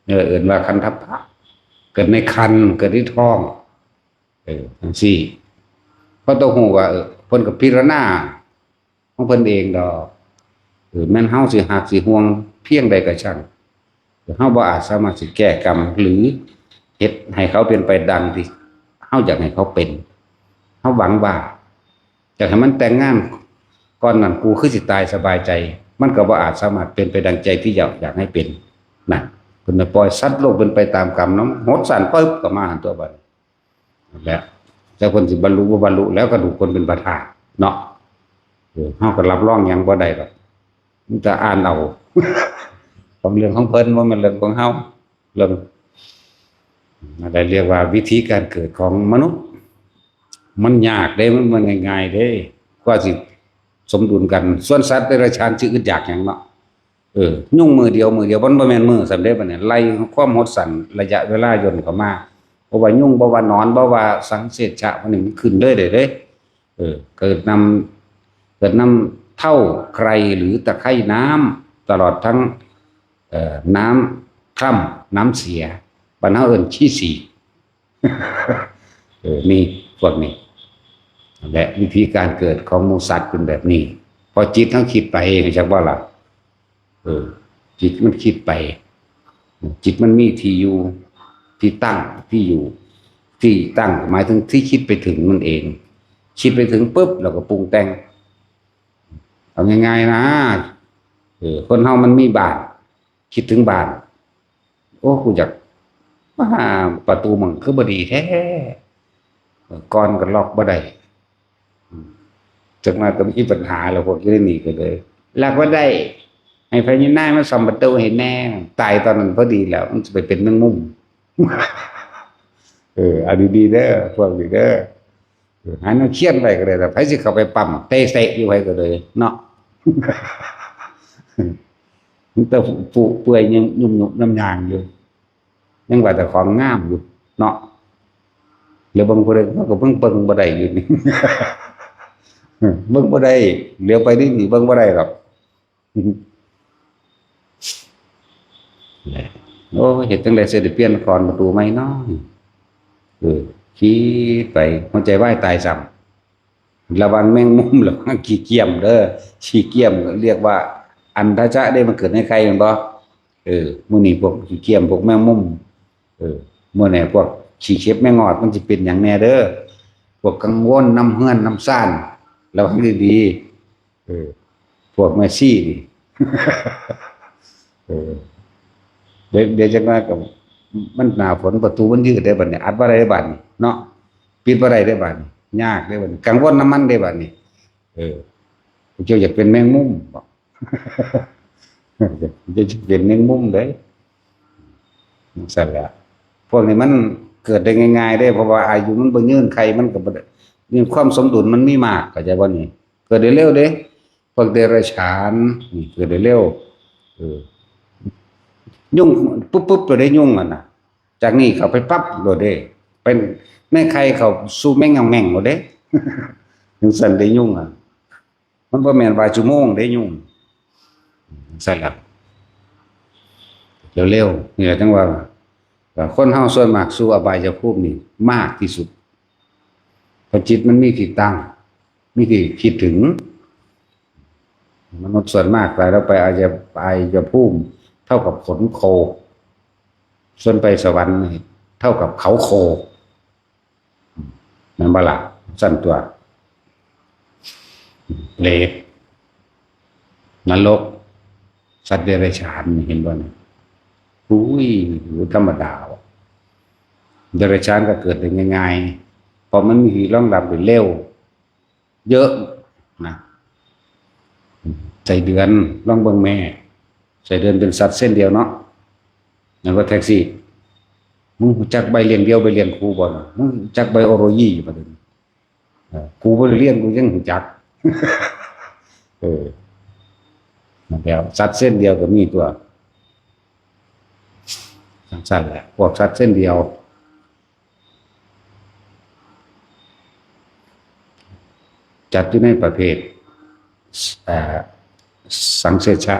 เนี่ยเอิ้นว่าคันทัพพะ เกิดในครรภ์ เกิดในท้อง เออ จั่งซี้ เพราะต้องฮู้ว่า เออ เพิ่นก็พิจารณาของเพิ่นเองดอก เออ แม่นเฮาสิฮักสิห่วงเพียงใดก็ช่าง เฮาบ่อาจสามารถสิแก้กรรม หรือเฮ็ดให้เขาเป็นไปดังที่เฮาอยากให้เขาเป็น เฮาหวังว่า อยากให้มันแต่งงานก่อนนั้น กูคือสิตายสบายใจ มันก็บ่อาจสามารถเป็นไปดังใจที่อยาก อยากให้เป็น นั่น เพิ่นน่ะปล่อยสัตว์โลกเป็นไปตามกรรมเนาะ หดสั้นปึ๊บก็มาหั่นตัวบัดนี้ นั่นแหละ แต่เพิ่นสิบรรลุบ่บรรลุ แล้วกระดูกคนเป็นพระธาตุเนาะ เออ เฮาก็รับรองหยังบ่ได้ดอก มีแต่อ่านเอา ของเรื่องของเพิ่น บ่แม่นเรื่องของเฮา เรื่อง นั่นแหละเรียกว่าวิธีการเกิดของมนุษย์ มันยากเด้ มันบ่ง่ายๆเด้ กว่าสิสมดุลกัน ส่วนสัตว์เดรัจฉานสิอึดอยากหยังเนาะ เออ ยุงมื้อเดียว มื้อเดียว มันบ่แม่นมื้อซ้ำเด้ บัดนี้ ไล่ความหดสั้นระยะเวลาย่นเข้ามา เพราะว่ายุง บ่ว่าหนอน บ่ว่าสังเสชะ พวกนี้มันขึ้นเลยเด้ เออ เกิดนำ เกิดนำเถ้าไครหรือตะไคร่น้ำ ตลอดทั้ง เอ่อ น้ำคร่ำ น้ำเสีย บ้านเฮาเอิ้นขี้สีก เออ นี่ พวกนี้ และวิธีการเกิดของหมู่สัตว์เป็นแบบนี้ พอจิตเฮาคิดไป รู้จักบ่ล่ะ เออ จิตมันคิดไป จิตมันมีที่อยู่ ที่ตั้ง ที่อยู่ ที่ตั้ง หมายถึงที่คิดไปถึงมันเอง คิดไปถึงปุ๊บ แล้วก็ปรุงแต่ง เอาง่ายๆนะ เออ คนเฮามันมีบ้าน คิดถึงบ้าน โอ้ กูอยากมาหาประตูหม่องคือบ่ดีแท้ เออ กลอนก็ล็อกบ่ได้ อืม จักหน่อยก็มีปัญหาแล้ว พวกอยู่ในนี่ก็เลย ล็อกบ่ได้ ให้พญานายมาซ่อมประตูให้แหน่ ตายตอนนั้นพอดีแล้ว มันจะไปเป็นแมงมุม เออ เอาดีๆเด้อ พวกนี้เด้อ เออ หาแนวเขียนไว้ก็ได้ แต่ไผสิเข้าไปปั๊ม เตะๆอยู่ไผก็เลยเนาะ มันแต่ผู้เปื่อยยังหยุ่มๆน้ำยางอยู่ ยังว่าแต่ของงามอยู่เนาะ แล้วเบิ่งผู้ใด เขาก็เบิ่ง เบิ่งบ่ได้อยู่นี่ เบิ่งบ่ได้ เหลียวไปนี่ เบิ่งบ่ได้หรอก โอ้ เฮ็ดจั่งใดสิได้เปลี่ยนกลอนประตูใหม่น้อ เออ คิดไป หัวใจวายตายซ้ำ ระวังแมงมุม ระวังขี้เกียมเด้อ ขี้เกียมเรียกว่าอันทะจะเด้ มันเกิดในไข่แม่นบ่ เออ มื้อนี้พวกขี้เกียม พวกแมงมุม เออ มื้อนี้พวกขี้เข็บแมงออด มันสิเป็นหยังแหน่เด้อ พวกกังวลนำเฮือนนำซาน ระวังดีๆ เออ พวกแม่ชีนี่ เออ เดี๋ยว เดี๋ยวจักหน่อยก็ มันหน้าฝน ประตูมันยืดได้บัดนี้ อัดบ่ได้บัดนี้เนาะ ปิดบ่ได้ได้บัดนี้ ยากได้บัดนี้ กังวลนำมันได้บัดนี้ เออ เจ้าอยากเป็นแมงมุมบ่ เจ้าอยากเป็นแมงมุมเด้ จั่งซั้นแหละ พวกนี้มันเกิดได้ง่ายๆเด้ เพราะว่าอายุมันบ่ยืน ไข่มันก็บ่ได้ นี่ความสมดุลมันมีมาก เข้าใจบ่นี่ เกิดได้เร็วเด้ พวกเดรัจฉานนี่เกิดได้เร็ว เออ ยุงปุ๊บๆโลดเด้ ยุงอะนะ จากนี่เข้าไปปั๊บโลดเด้ เป็นแม่ไข่เข้าสู่แม่งแม่งโลดเด้ จั่งซั้นเด้ ยุงอะ มันบ่แม่นว่าชั่วโมงเด้ ยุง จั่งซั้นล่ะ เร็วๆ นี่แหละจั่งว่า คนเฮาส่วนมากสู่อบายภูมินี่มากที่สุด เพราะจิตมันมีที่ตั้ง มีที่คิดถึง มนุษย์ส่วนมากตายแล้วไปอายะ อายภูมิ เท่ากับขนโค ส่วนไปสวรรค์นี่เท่ากับเขาโค แม่นบ่ล่ะ ซั่นตั๊ว เปรต นรก สัตว์เดรัจฉานนี่ เห็นบ่นี่ อุ้ย บ่ธรรมดาว่ะ เดรัจฉานก็เกิดได้ง่ายๆ เพราะมันมีที่รองรับได้เร็ว เยอะนะ ไส้เดือน ลองเบิ่งแม่ ไส้เดือนเป็นสัตว์เส้นเดียวเนาะ นั่นว่าแท็กซี่ มึงรู้จักใบเลี้ยงเดี่ยว ใบเลี้ยงคู่บ่นะ มึงรู้จักใบโอโรยีบ่เดี๋ยวนี้ เออ กูบ่ได้เรียน กูยังรู้จัก เออ นั่นแหละ สัตว์เส้นเดียวก็มีตั๊ว จั่งซั้นแหละ พวกสัตว์เส้นเดียว จัดอยู่ในประเภท อ่า สังเสชะ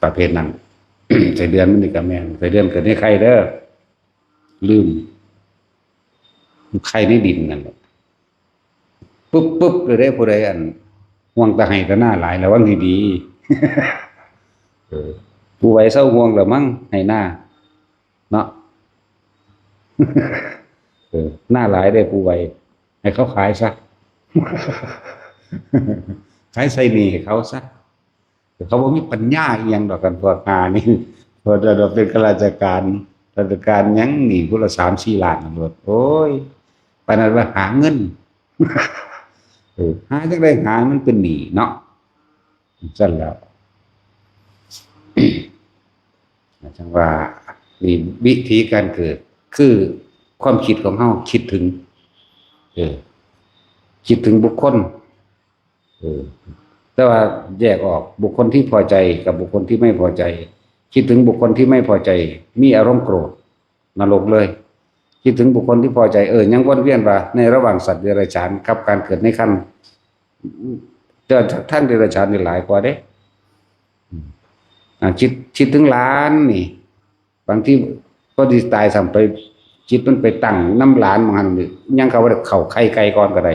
ประเภทนั้น ไส้เดือนมันนี่ก็แม่น ไส้เดือนเกิดในไข่เด้อ ลืม ไข่ในดินนั่นแหละ ปุ๊บปุ๊บเลยเด้ ผู้ใดอัน ห่วงแต่ไฮ่แต่นาหลาย ระวังดีๆ เออ ผู้ไหวเซาห่วงแล้วมั้ง ไฮ่นา เนาะ เออ นาหลายเด้ผู้ไหว ให้เขาขายซะ ขายใส่หนี้ให้เขาซะ เขาบ่มีปัญญาอีหยังดอก กันพวกหานี่ เพราะว่าเป็นข้าราชการ ราชการหยังหนี้ผู้ละสามสี่ล้านนั่นโลด โอ้ย ปานนั้นว่าหาเงิน เออ หาจั่งใด๋หามันเป็นหนี้เนาะ ซั่นแหล้ว จั่งว่า นี่วิธีการเกิด คือความคิดของเฮาคิดถึง เออ คิดถึงบุคคล เออ แต่ว่าแยกออกบุคคลที่พอใจกับบุคคลที่ไม่พอใจ คิดถึงบุคคลที่ไม่พอใจ มีอารมณ์โกรธ นรกเลย คิดถึงบุคคลที่พอใจ เออ ยังวนเวียนว่าในระหว่างสัตว์เดรัจฉานกับการเกิดในครรภ์ แต่ทางเดรัจฉานนี่หลายกว่าเด้ อืม อ่า คิด คิดถึงหลานนี่ บางทีพอสิตายซ้ำไป จิตมันไปตั้งนำหลานบางหั่นนี่ ยังเขาว่าเข้าไข่ไก่ก่อนก็ได้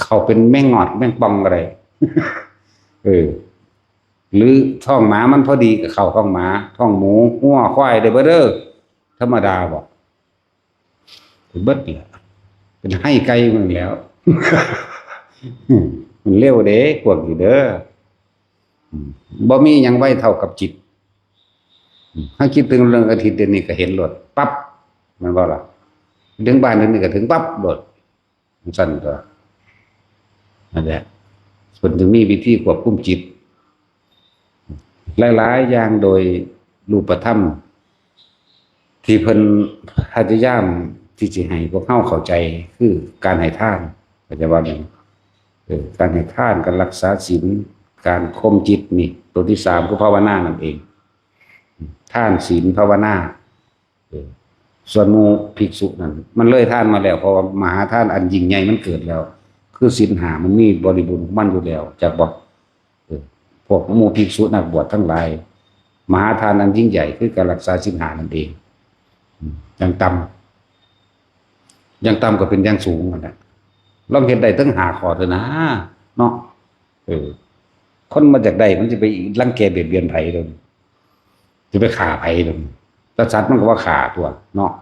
เข้าเป็นแมงงอดแมงป่องก็ได้ เออ หรือท้องหมามันพอดีก็เข้าท้องหมา ท้องหมู งัว ควาย ได้เบิดเด้อ ธรรมดาบ่ เบิดแหละ เป็นไฮ่ไก่มันแหล้ว มันเร็วเด้ พวกนี้เด้อ อืม บ่มีหยังไวเท่ากับจิต อืม ถ้าคิดถึงเรื่องอาทิตย์เดี๋ยวนี้ก็เห็นโลด ปั๊บ แม่นบ่ล่ะ ถึงบ้านเดี๋ยวนี้ก็ถึงปั๊บโลด ซั่นตั๊ว นั่นแหละ เพิ่นถึงมีวิธีควบคุมจิต หลายๆ อย่างโดยรูปธรรม ที่เพิ่นพยายามที่สิให้พวกเฮาเข้าใจ คือการให้ทาน เข้าใจบ่แม่น เออ การให้ทาน การรักษาศีล การข่มจิตนี่ ตัวที่สามคือภาวนานั่นเอง ทาน ศีล ภาวนา เออ ส่วนหมู่ภิกษุนั่น มันเลยทานมาแล้ว เพราะว่ามหาทานอันยิ่งใหญ่มันเกิดแล้ว คือศีลห้ามันมีบริบูรณ์ของมันอยู่แล้ว จักบ่ เออ พวกหมู่ภิกษุนักบวชทั้งหลาย มหาทานอันยิ่งใหญ่คือการรักษาศีลห้านั่นเอง อืม อย่างต่ำ อย่างต่ำก็เป็นอย่างสูงนั่นแหละ ลองเฮ็ดได้ทั้งห้าข้อเถอะนะ เนาะ เออ คนมันอยากได้ มันสิไปรังแกเบียดเบียนไผโดย สิไปฆ่าไผโดย แต่สัตว์มันก็ว่าฆ่าตั๊วเนาะ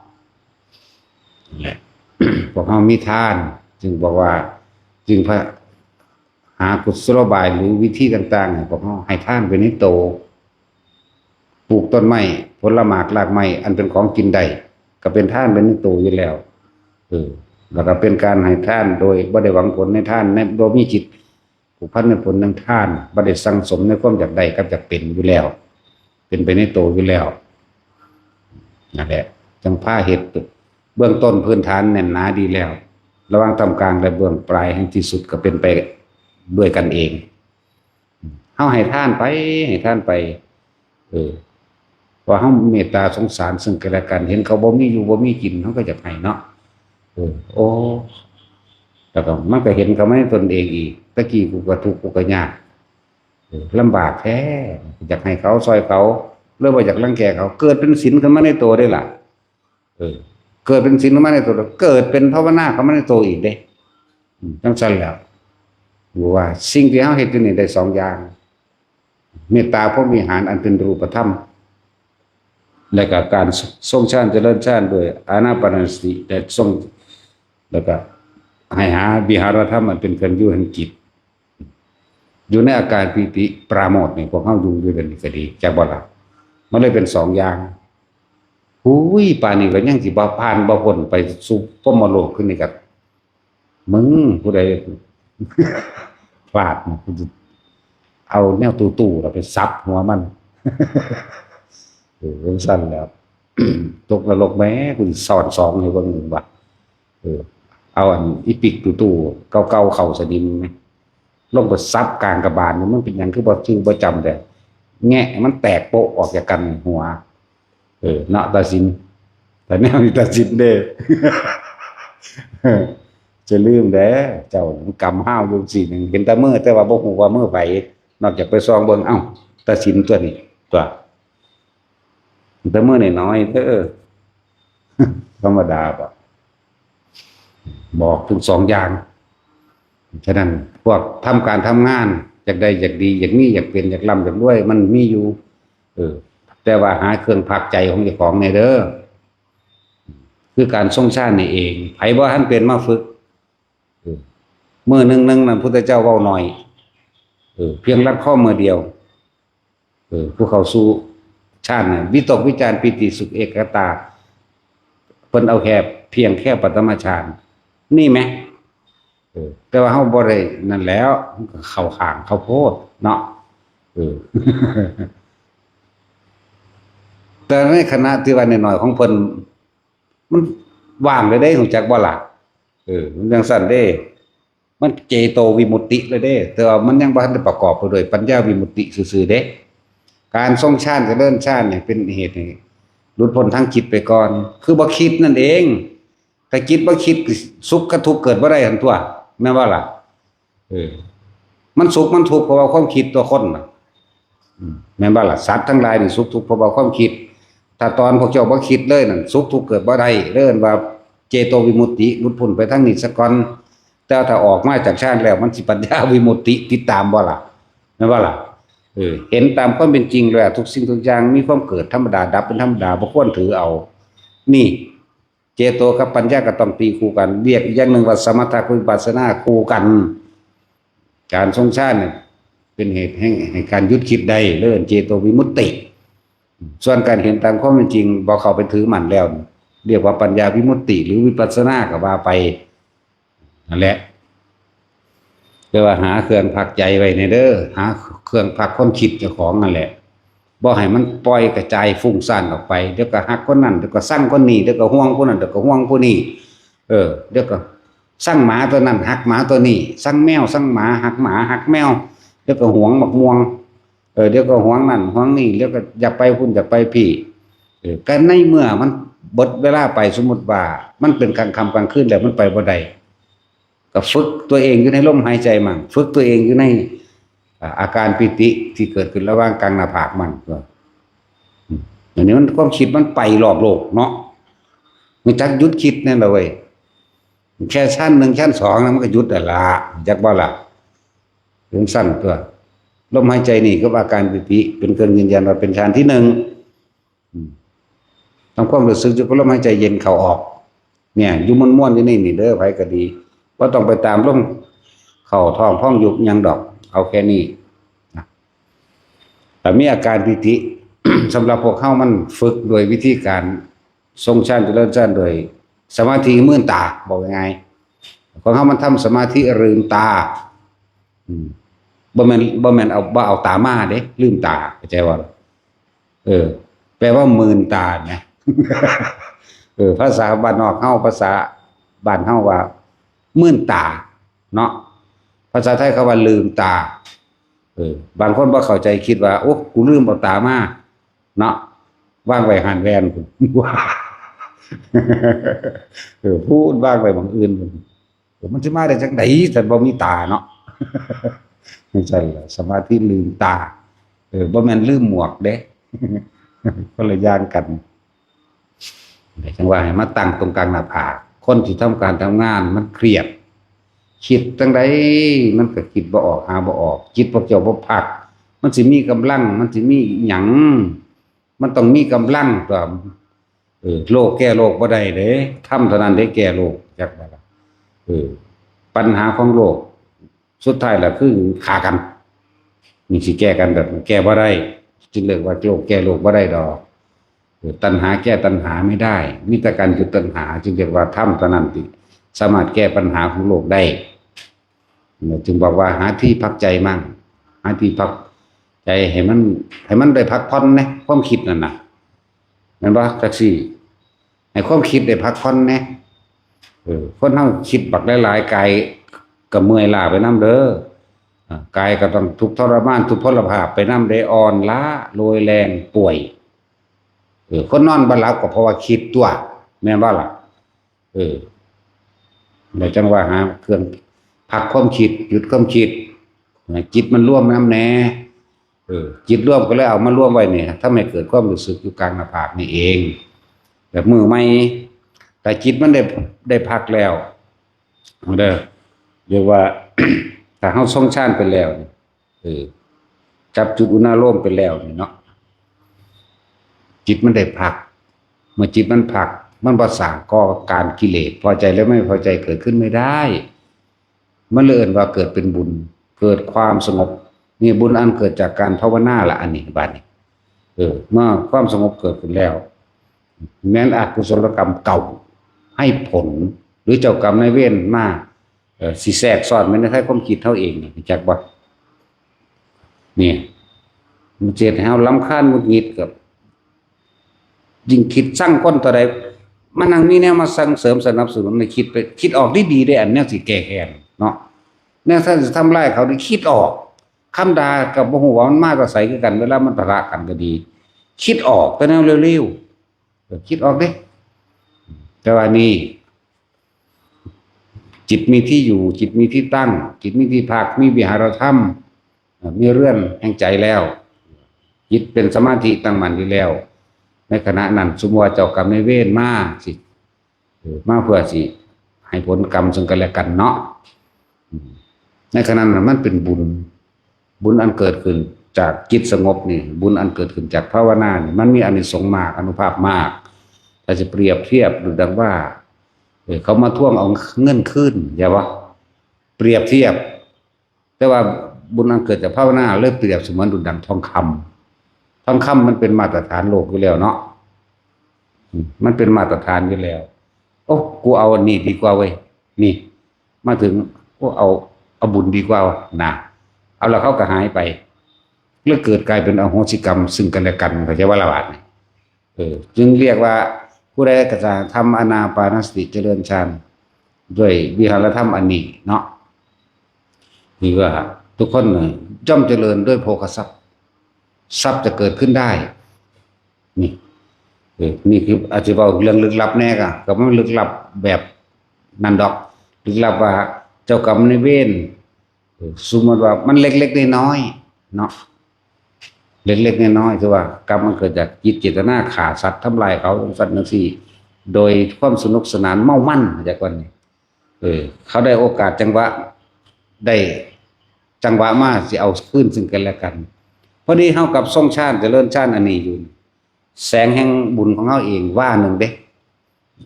นั่นแหละ พวกเฮามีทาน จึงบอกว่า จึงพระ หากุศโลบายหรือวิธีต่างๆ ให้พวกเฮาให้ทานไปในโต ปลูกต้นไม้ ผลหมากรากไม้ อันเป็นของกินได้ ก็เป็นทานไปในโตอยู่แล้ว เออ แล้วก็เป็นการให้ทานโดยบ่ได้หวังผลในทาน ใน บ่มีจิตผูกพันในผลในทาน บ่ได้สั่งสมในความอยากได้กับอยากเป็นอยู่แล้ว เป็นไปในโตอยู่แล้ว นั่นแหละ จั่งพาเฮ็ด เบื้องต้นพื้นฐานแน่นหนาดีแล้ว ระหว่างท่ามกลางและเบื้องปลายแห่งที่สุดก็เป็นไปด้วยกันเอง เฮาให้ทานไป ให้ทานไป เออ ว่าเฮาเมตตาสงสารซึ่งกันและกัน เห็นเขาบ่มีอยู่บ่มีกิน เฮาก็อยากให้เนาะ เออ โอ้ แล้วก็มันก็เห็นเข้ามาในตนเองอีก ตะกี้กูก็ทุกข์กูก็ยาก เออ ลำบากแท้ อยากให้เขาซ่อยเขา หรือว่าอยากรังแกเขา เกิดเป็นศีลขึ้นมาในโตเด้ล่ะ เออ เกิดเป็นศีลขึ้นมาในโต เกิดเป็นภาวนาเข้ามาในโตอีกเด้ อืม จั่งซั่นแหล้ว ว่าสิ่งที่เฮาเฮ็ดอยู่นี่ได้สองอย่าง เมตตาพรหมวิหารอันเป็นรูปธรรม และก็การทรงฌานเจริญฌานด้วยอานาปานสติ และทรง แล้วก็ให้หาวิหารธรรมอันเป็นเครื่องอยู่แห่งจิต อยู่ในอาการปีติปราโมทย์นี่ พวกเฮาอยู่อยู่เดี๋ยวนี้ก็ดี จักบ่ล่ะ มันเลยเป็นสองอย่าง อุ้ย ป่านนี้ก็ยังสิบ่ผ่านบ่พ้นไปสู่พรหมโลกขึ้นนี่ก็ มึงผู้ใด พลาดนะ กูจะเอาแนวตู้ๆ แล้วไปสับหัวมัน เออ จั่งซั่นแหล้ว ตกนรกแหม กูสิซ้อนสองให้เบิ่งว่า เออ เอาอันอีปิกตู้ๆ เก่าๆ เข้าสนิมไหม ลงไปสับกลางกระบาลนี่ มันเป็นหยังคือบ่จื่อบ่จำแต่ แงะมันแตกโปะออกจากกันหัว เออ เนาะ ตัดสิน แต่แนวนี้ตัดสินเด้อ เออ จะลืมเด้อ เจ้ามันกำห้าวอยู่สี่หนึ่ง เห็นแต่มือ แต่ว่าบ่ฮู้ว่ามือไผ นอกจากไปส่องเบิ่ง เอ้า แต่ศีลตัวนี้ ตัว แต่มือน้อยๆเด้อ ธรรมดาบ่ บอกทั้งสองอย่าง ฉะนั้นพวกทำการทำงาน อยากได้อยากดี อยากมีอยากเป็น อยากร่ำอยากรวย มันมีอยู่ เออ แต่ว่าหาเครื่องพักใจของเจ้าของแหน่เด้อ คือการทรงฌานนี่เอง ไผบ่ทันเป็นมาฝึก เออ มื้อหนึ่งหนึ่งนั้นพุทธเจ้าเว้าหน่อย เออ เพียงรัดข้อมือเดียว เออ ผู้เข้าสู่ฌานน่ะ วิตกวิจารปีติสุขเอกคตา เพิ่นเอาแค่เพียงแค่ปฐมฌาน นี่ไหม เออ แต่ว่าเฮาบ่ได้นั่นแล้ว มันก็เข้าข้างเข้าโพดเนาะ เออ แต่ในขณะที่ว่าน้อยๆของเพิ่น มันว่างเลยเด้ รู้จักบ่ล่ะ เออ มันจั่งซั้นเด้ มันเจโตวิมุตติเลยเด้ แต่ว่ามันยังบ่ทันได้ประกอบไปด้วยปัญญาวิมุตติซื่อๆเด้ การทรงฌานเจริญฌานเนี่ยเป็นเหตุให้หลุดพ้นทางจิตไปก่อน คือบ่คิดนั่นเอง ถ้าจิตบ่คิด สุขกับทุกข์เกิดบ่ได้หั่นตั๊ว แม่นบ่ล่ะ เออ มันสุขมันทุกข์เพราะว่าความคิดตัวคนน่ะ อืม แม่นบ่ล่ะ สัตว์ทั้งหลายนี่สุขทุกข์เพราะว่าความคิด ถ้าตอนพวกเจ้าบ่คิดเลยนั่น สุขทุกข์เกิดบ่ได้ เอิ้นว่าเจโตวิมุตติ หลุดพ้นไปทางนี้ซะก่อน แต่ถ้าออกมาจากฌานแล้ว มันสิปัญญาวิมุตติติดตามบ่ล่ะ แม่นบ่ล่ะ เออ เห็นตามความเป็นจริงแล้ว ทุกสิ่งทุกอย่างมีความเกิดธรรมดา ดับเป็นธรรมดา บ่ควรถือเอา นี่ เจโตกับปัญญาก็ต้องตีคู่กัน เรียกอีกอย่างหนึ่งว่าสมถะกับวิปัสสนาคู่กัน การทรงฌานเนี่ยเป็นเหตุให้ ให้การหยุดคิดได้ เรียกเจโตวิมุตติ ส่วนการเห็นตามความเป็นจริง บ่เข้าไปถือมั่นแล้ว เรียกว่าปัญญาวิมุตติ หรือวิปัสสนาก็ว่าไป นั่นแหละ แต่ว่าหาเครื่องพักใจไว้แหน่เด้อ หาเครื่องพักความคิดเจ้าของนั่นแหละ บ่ให้มันปล่อยกระจายฟุ้งซ่านออกไป เดี๋ยวก็ฮักคนนั้น เดี๋ยวก็ซังคนนี้ เดี๋ยวก็ห่วงคนนั้น เดี๋ยวก็ห่วงคนนี้ เออ เดี๋ยวก็ซังหมาตัวนั้น ฮักหมาตัวนี้ ซังแมว ซังหมา ฮักหมา ฮักแมว เดี๋ยวก็หวงบักม่วง เออ เดี๋ยวก็หวงนั่นหวงนี่ เดี๋ยวก็อยากไปพุ้นอยากไปพี้ เออ ก็ในเมื่อมันเบิดเวลาไป สมมุติว่ามันเป็นกลางค่ำกลางคืนแล้ว มันไปบ่ได้ ก็ฝึกตัวเองอยู่ในลมหายใจมั่ง ฝึกตัวเองอยู่ใน อ่า อาการปีติที่เกิดขึ้นระหว่างกลางหน้าผากมั่ง ก็ อืม อันนี้มันความคิดมันไปรอบโลกเนาะ มันจักหยุดคิดนั่นแหละเว้ย แค่ชั้นหนึ่งชั้นสองนะมันก็หยุดแล้วล่ะ จักบ่ล่ะ ถึงสั้นตัว ลมหายใจนี่ก็ว่าการปีติเป็นเครื่องยืนยันว่าเป็นฌานที่หนึ่ง อืม ทำความรู้สึกอยู่กับลมหายใจเย็นเข้าออก เนี่ย อยู่ม่วนๆอยู่นี่นี่เด้อ ไผก็ดี บ่ต้องไปตามลมเข้าท้องพองยุบหยังดอก เอาแค่นี้นะ แต่มีอาการปีติ สำหรับพวกเฮามันฝึกโดยวิธีการทรงฌานเจริญฌานโดยสมาธิมืนตา บอกง่ายๆ ของเฮามันทำสมาธิลืมตา อืม บ่แม่น บ่แม่นเอา บ่เอาตามาเด้ ลืมตา เข้าใจบ่ เออ แปลว่ามืนตานะ เออ ภาษาบ้านนอกเฮา ภาษาบ้านเฮาว่า มืนตา เนาะ ภาษาไทยเขาว่าลืมตา เออ บางคนบ่เข้าใจคิดว่า โอ้ กูลืมเอาตามา เนาะ วางไว้หั้นแว่นพุ้น เออ พูดวางไว้หม่องอื่นพุ้น เออ มันสิมาได้จั่งใด ถ้าบ่มีตาเนาะ จั่งซั้นล่ะ สมาธิลืมตา เออ บ่แม่นลืมหมวกเด้ คนละอย่างกัน จั่งว่าให้มาตั้งตรงกลางหน้าผาก คนที่ทำการทำงานมันเครียด คิดจั่งใดมันก็คิดบ่ออก หาบ่ออก จิตพวกเจ้าบ่พัก มันสิมีกำลัง มันสิมีอิหยัง มันต้องมีกำลังตัว เออ โลกแก้โลกบ่ได้เด้ ธรรมเท่านั้นเด้แก้โลก จักบ่ล่ะ เออ ปัญหาของโลก สุดท้ายล่ะคือฆ่ากัน นี่สิแก้กันแบบแก้บ่ได้ จึงเรียกว่าโลกแก้โลกบ่ได้ดอก เออ ตัณหาแก้ตัณหาไม่ได้ มีแต่การหยุดตัณหา จึงเรียกว่าธรรมเท่านั้นที่สามารถแก้ปัญหาของโลกได้ เนี่ย จึงบอกว่าหาที่พักใจมั่ง หาที่พักใจให้มัน ให้มันได้พักผ่อนนะ ความคิดนั่นน่ะ แม่นบ่ จักซี่ ให้ความคิดได้พักผ่อนแหน่ เออ คนเฮาคิดบักหลายๆ กายก็เมื่อยล้าไปนำเด้อ อ่า กายก็ต้องทุกข์ทรมาน ทุพพลภาพไปนำ ได้อ่อนล้า โรยแรง ป่วย เออ คนนอนบ่หลับก็เพราะว่าคิดตั๊ว แม่นบ่ล่ะ เออ แล้วจั่งว่าหาเครื่องพักความคิด หยุดความคิด จิตมันรวมนำแหน่ เออ จิตรวมก็เลยเอามารวมไว้นี่ ทำให้เกิดความรู้สึกอยู่กลางหน้าผากนี่เอง แบบมือใหม่ แต่จิตมันได้ ได้พักแล้ว เด้อ เรียกว่า ถ้าเฮาทรงฌานไปแล้วนี่ เออ จับจุดอุณาโลมไปแล้วนี่เนาะ จิตมันได้พัก เมื่อจิตมันพัก มันบ่สร้างก่อการกิเลส พอใจและไม่พอใจเกิดขึ้นไม่ได้ มันเลยเอิ้นว่าเกิดเป็นบุญ เกิดความสงบ นี่บุญอันเกิดจากการภาวนาละ อันนี้ บัดนี้ เออ เมื่อความสงบเกิดขึ้นแล้ว แม้นอกุศลกรรมเก่าให้ผล หรือเจ้ากรรมนายเวรมา เอ่อ สิแทรกซ้อนไว้ในความคิดเฮาเองนี่ รู้จักบ่ นี่ มันสิเฮ็ดให้เฮารำคาญหงุดหงิด กับ ยิ่งคิดซังคนเท่าใด มานั่งมีแนวมาส่งเสริมสนับสนุนให้คิดไป คิดออกดีๆ เด้ อันแนวสิแก้แค้นเนาะ แนวสิทำลายเขานี่คิดออก คำด่าก็บ่ฮู้ว่ามันมาแต่ไสคือกัน เวลามันทะเลาะกันก็ดี คิดออกแต่แนวเร็วๆ เออ คิดออกเด้ แต่ว่านี่ จิตมีที่อยู่ จิตมีที่ตั้ง จิตมีที่พัก มีวิหารธรรม เอ่อ มีเรือนแห่งใจแล้ว จิตเป็นสมาธิตั้งมั่นอยู่แล้ว ในขณะนั้น สมมุติว่าเจ้ากรรมนายเวรมาสิ เออ มาเพื่อสิให้ผลกรรมซึ่งกันและกันเนาะ อืม ในขณะนั้นมันเป็นบุญ บุญอันเกิดขึ้นจากจิตสงบนี่ บุญอันเกิดขึ้นจากภาวนานี่ มันมีอานิสงส์มาก อานุภาพมาก ถ้าจะเปรียบเทียบดูดังว่า เออ เขามาทวงเอาเงินคืน อย่าว่า เปรียบเทียบ แต่ว่าบุญอันเกิดจากภาวนาเลยเปรียบเสมือนดุจดังทองคำ ทองคำมันเป็นมาตรฐานโลกอยู่แล้วเนาะ อืม มันเป็นมาตรฐานอยู่แล้ว โอ้ กูเอาอันนี้ดีกว่าเว้ย นี่ มาถึง โอ้ เอา เอาบุญดีกว่านะ เอาแล้วเขาก็หายไป แล้วเกิดกลายเป็นอโหสิกรรมซึ่งกันและกัน เข้าใจว่าละบาดนี่ เออ จึงเรียกว่าผู้ใดกระทำอานาปานสติเจริญฌานด้วยวิหารธรรมอันนี้เนาะ นี่ว่าทุกคนน่ะย่อมเจริญด้วยโภคทรัพย์ ทรัพย์จะเกิดขึ้นได้ นี่ เออ นี่คืออาจจะเว้าเรื่องลึกลับแน่กะ ก็บ่ลึกลับแบบนั้นดอก ลึกลับว่าเจ้ากรรมนายเวร เออ สมมุติว่ามันเล็กๆน้อยๆเนาะ เล็กๆน้อยๆ คือว่ากรรมมันเกิดจากจิตเจตนาฆ่าสัตว์ทำลายเขาจังซั่นจังซี่ โดยความสนุกสนานเมามัน จากวันนี้ เออ เขาได้โอกาสจังหวะ ได้จังหวะมาสิเอาคืนซึ่งกันและกัน พอดีเฮากับทรงฌานเจริญฌานอันนี้อยู่ แสงแห่งบุญของเฮาเองว่าหนึ่งเด้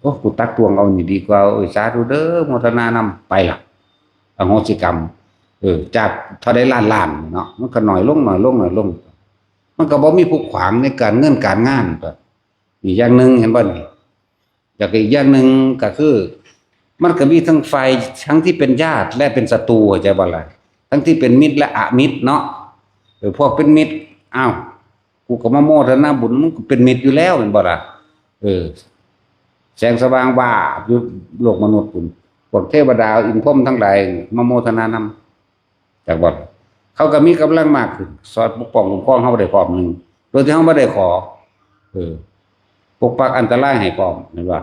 โอ้ กูตักตวงเอานี่ดีกว่า โอ้ย สาธุเด้อ โมทนานำ ไปละ อโหสิกรรม เออ จากเท่าใดล้านล้านเนาะ มันก็น้อยลง น้อยลง น้อยลง มันก็บ่มีผู้ขวางในการเงินการงานตัว อีกอย่างหนึ่งเห็นบ่นี่ แล้วก็อีกอย่างหนึ่งก็คือ มันก็มีทั้งฝ่าย ทั้งที่เป็นญาติและเป็นศัตรู เข้าใจบ่ล่ะ ทั้งที่เป็นมิตรและอมิตรเนาะ เออ พวกเป็นมิตร อ้าว กูก็มาโมทนาบุญ มึงก็เป็นมิตรอยู่แล้วแม่นบ่ล่ะ เออ แสงสว่างวาบอยู่โลกมนุษย์พุ้น พวกเทวดาอินทร์พรหมทั้งหลายมาโมทนานำ จากบ่ล่ะ เขาก็มีกำลังมากขึ้น สอดปกป้องคุ้มครองเฮาได้พร้อมหนึ่ง โดยที่เฮาบ่ได้ขอ เออ ปกปักอันตรายให้พร้อม เห็นบ่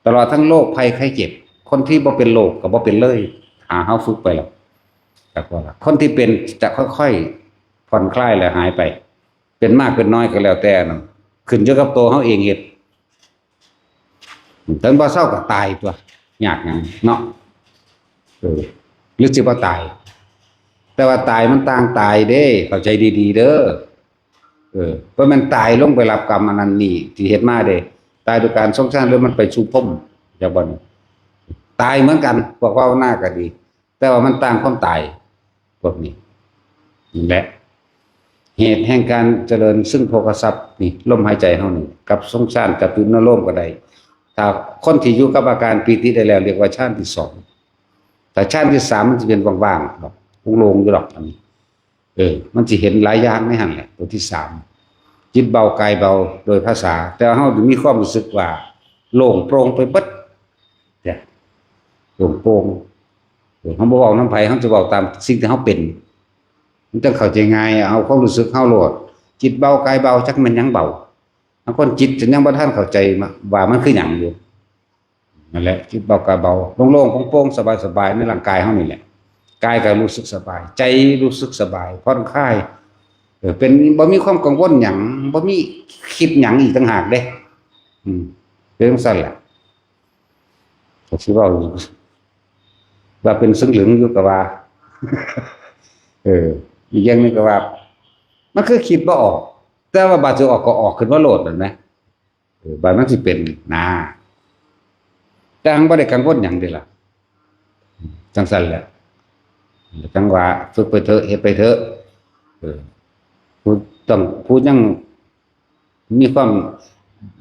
ตลอดทั้งโรคภัยไข้เจ็บ คนที่บ่เป็นโรคก็บ่เป็นเลย ถ้าเฮาฝึกไปแล้ว จากบ่ล่ะ คนที่เป็นจะค่อยๆ ผ่อนคลายและหายไป เป็นมากเป็นน้อยก็แล้วแต่นั่น ขึ้นอยู่กับตัวเฮาเองเฮ็ด คันบ่เซาก็ตายตัวยากหยังเนาะ เออ หรือสิบ่ตาย แต่ว่าตายมันต่างตายเด้ เข้าใจดีๆเด้อ เออ บ่แม่นตายลงไปรับกรรมอันนั้นนี่ที่เฮ็ดมาเด้ ตายโดยการทรงฌาน หรือมันไปสู่พรหม จักบ่นี่ ตายเหมือนกัน พวกภาวนาก็ดี แต่ว่ามันต่างความตาย พวกนี้ นี่แหละ เหตุแห่งการเจริญซึ่งโภคทรัพย์นี่ ลมหายใจเฮานี่ กับทรงฌาน กับจุดอนุโลมก็ได้ ถ้าคนที่อยู่กับอาการปีติได้แล้ว เรียกว่าฌานที่สอง แต่ฌานที่สามมันสิเป็นว่างๆดอก โล่งๆอยู่ดอก อันนี้ เออ มันสิเห็นหลายอย่างในหั่นแหละ ตัวที่สาม จิตเบากายเบาโดยภาษา แต่เฮามีความรู้สึกว่าโล่งโปร่งไปเบิด เนี่ย โล่งโปร่ง เออ เฮาบ่เว้านำไผ เฮาจะเว้าตามสิ่งที่เฮาเป็น มันจั่งเข้าใจง่าย เอาความรู้สึกเฮาโลด จิตเบากายเบา จักแม่นหยังเบา บางคนจิตจะยังบ่ทันเข้าใจว่ามันคือหยังอยู่ นั่นแหละ จิตเบากายเบา โล่งๆ โปร่งๆ สบายๆ ในร่างกายเฮานี่แหละ กายก็รู้สึกสบาย ใจรู้สึกสบาย ผ่อนคลาย เออ เป็น บ่มีความกังวลหยัง บ่มีคิดหยังอีกต่างหากเด้ อืม เป็นจั่งซั่นแหละ ก็สิเว้า ว่าเป็นเซิงเหลืองอยู่ก็ว่า เออ อีกอย่างหนึ่งก็ว่า มันคือคิดบ่ออก แต่ว่าบาดสิออกก็ออกขึ้นมาโลดนั่นนะ เออ บาดมันสิเป็นนะ แต่หั้งบ่ได้กังวลหยังเด้ล่ะ จั่งซั่นแหละ จั่งว่าฝึกไปเถอะ เฮ็ดไปเถอะ เออ ผู้ต้อง ผู้ยังมีความ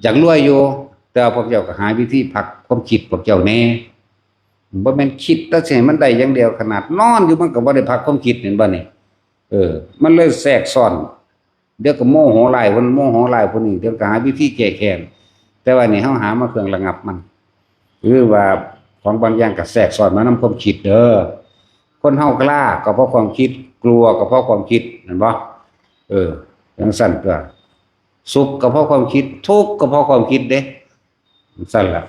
อยากรวยอยู่ แต่ว่าพวกเจ้าก็หาวิธีพักความคิดพวกเจ้าแหน่ บ่แม่นคิดแต่สิให้มันได้อย่างเดียว ขนาดนอนอยู่มันก็บ่ได้พักความคิด เห็นบ่นี่ เออ มันเลยแทรกซ้อน เดี๋ยวก็โมโหร้ายคน โมโหร้ายคนนี้ เดี๋ยวก็หาวิธีแก้แค้น แต่ว่านี่เฮาหามาเครื่องระงับมัน หรือว่าของบางอย่างก็แทรกซ้อนมานำความคิดเด้อ คนเฮากล้าก็เพราะความคิด กลัวก็เพราะความคิด เห็นบ่ เออ จั่งซั่นตัว สุขก็เพราะความคิด ทุกข์ก็เพราะความคิดเด้ จั่งซั่นล่ะ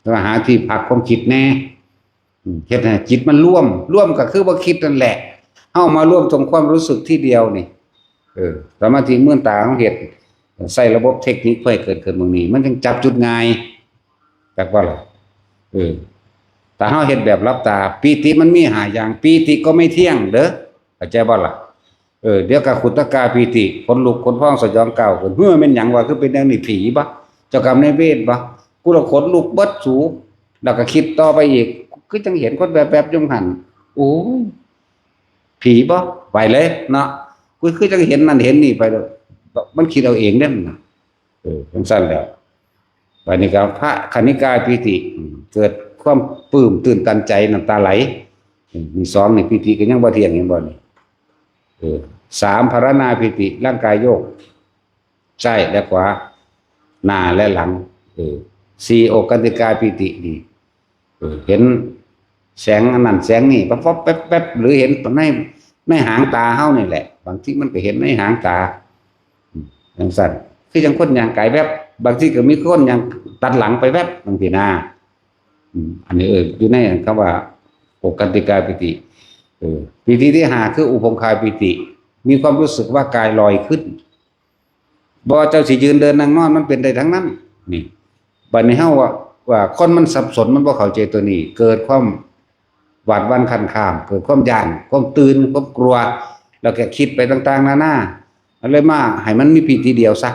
ต้องหาที่พักความคิดแหน่ อืม เฮ็ดให้จิตมันรวม รวมก็คือบ่คิดนั่นแหละ เฮามารวมตรงความรู้สึกที่เดียวนี่ เออ สมาธิเมื่อตาเฮาเฮ็ด ใช้ระบบเทคนิคเพื่อให้เกิดขึ้นหม่องนี้ มันจั่งจับจุดง่าย จักบ่ล่ะ เออ ถ้าเฮาเฮ็ดแบบหลับตา ปีติมันมีห้าอย่าง ปีติก็ไม่เที่ยงเด้อ เข้าใจบ่ล่ะ เออ เดี๋ยวก็ขุทกาปีติ ขนลุกขนพองสยองก้าวขึ้น เฮ้อ แม่นหยังวะ คือเป็นแนวนี้ ผีบ่ เจ้ากรรมนายเวรบ่ กูละขนลุกเบิดสู แล้วก็คิดต่อไปอีก คือจั่งเห็นคนแวบๆ อยู่หั่น โอ้ย ผีบ่ ไปเลยเนาะ กูคือจั่งเห็นนั่นเห็นนี่ไปเลย มันคิดเอาเองเด้ มันน่ะ เออ จั่งซั่นแหละ บัดนี้ก็พระคณิกาปีติ อืม เกิดความปลื้มตื่นตันใจ น้ำตาไหล อืม นี่สองนี่ ปีติก็ยังบ่เที่ยง เห็นบ่นี่ เออ สาม พรรณนาปีติ ร่างกายโยก ซ้ายและขวา หน้าและหลัง เออ สี่ โอคันติกาปีติ นี่ เออ เห็นแสงอันนั้นแสงนี้ ปั๊บปั๊บแป๊บแป๊บ หรือเห็นใน ในหางตาเฮานี่แหละ บางทีมันก็เห็นในหางตา อืม จั่งซั่น คือจั่งคนย่างกายแวบ บางทีก็มีคนย่างตัดหลังไปแวบ จั่งซี้นะ อืม อันนี้ เออ อยู่ในคำว่า โอคันติกาปีติ เออ ปีติที่ห้าคืออุพงคาปีติ มีความรู้สึกว่ากายลอยขึ้น บ่ว่าเจ้าสิยืนเดินนั่งนอนมันเป็นได้ทั้งนั้น นี่ บัดนี้เฮาว่า ว่าคนมันสับสนมันบ่เข้าใจตัวนี้ เกิดความหวาดหวั่นคลานคลาม เกิดความย้าน ความตื่น ความกลัว แล้วก็คิดไปต่างๆ นานา มันเลยมาให้มันมีปีติเดียวซะ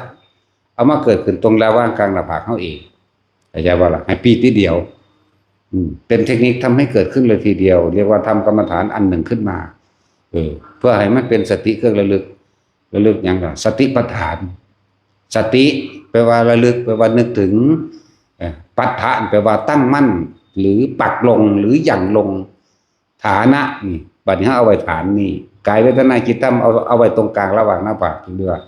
เอามาเกิดขึ้นตรงระหว่างกลางหน้าผากเฮาเอง เข้าใจบ่ล่ะ ให้ปีติเดียว อืม เป็นเทคนิคทำให้เกิดขึ้นเลยทีเดียว เรียกว่าทำกรรมฐานอันหนึ่งขึ้นมา เออ เพื่อให้มันเป็นสติเครื่องระลึก ระลึกหยังล่ะ สติปัฏฐาน สติแปลว่าระลึก แปลว่านึกถึง เอ่อ ปัฏฐานแปลว่าตั้งมั่น หรือปักลง หรือหยั่งลง ฐานะนี่ บัดนี้เฮาเอาไว้ฐานนี่ กายเวทนาจิตธรรม เอา เอาไว้ตรงกลางระหว่างหน้าผาก เรียกว่า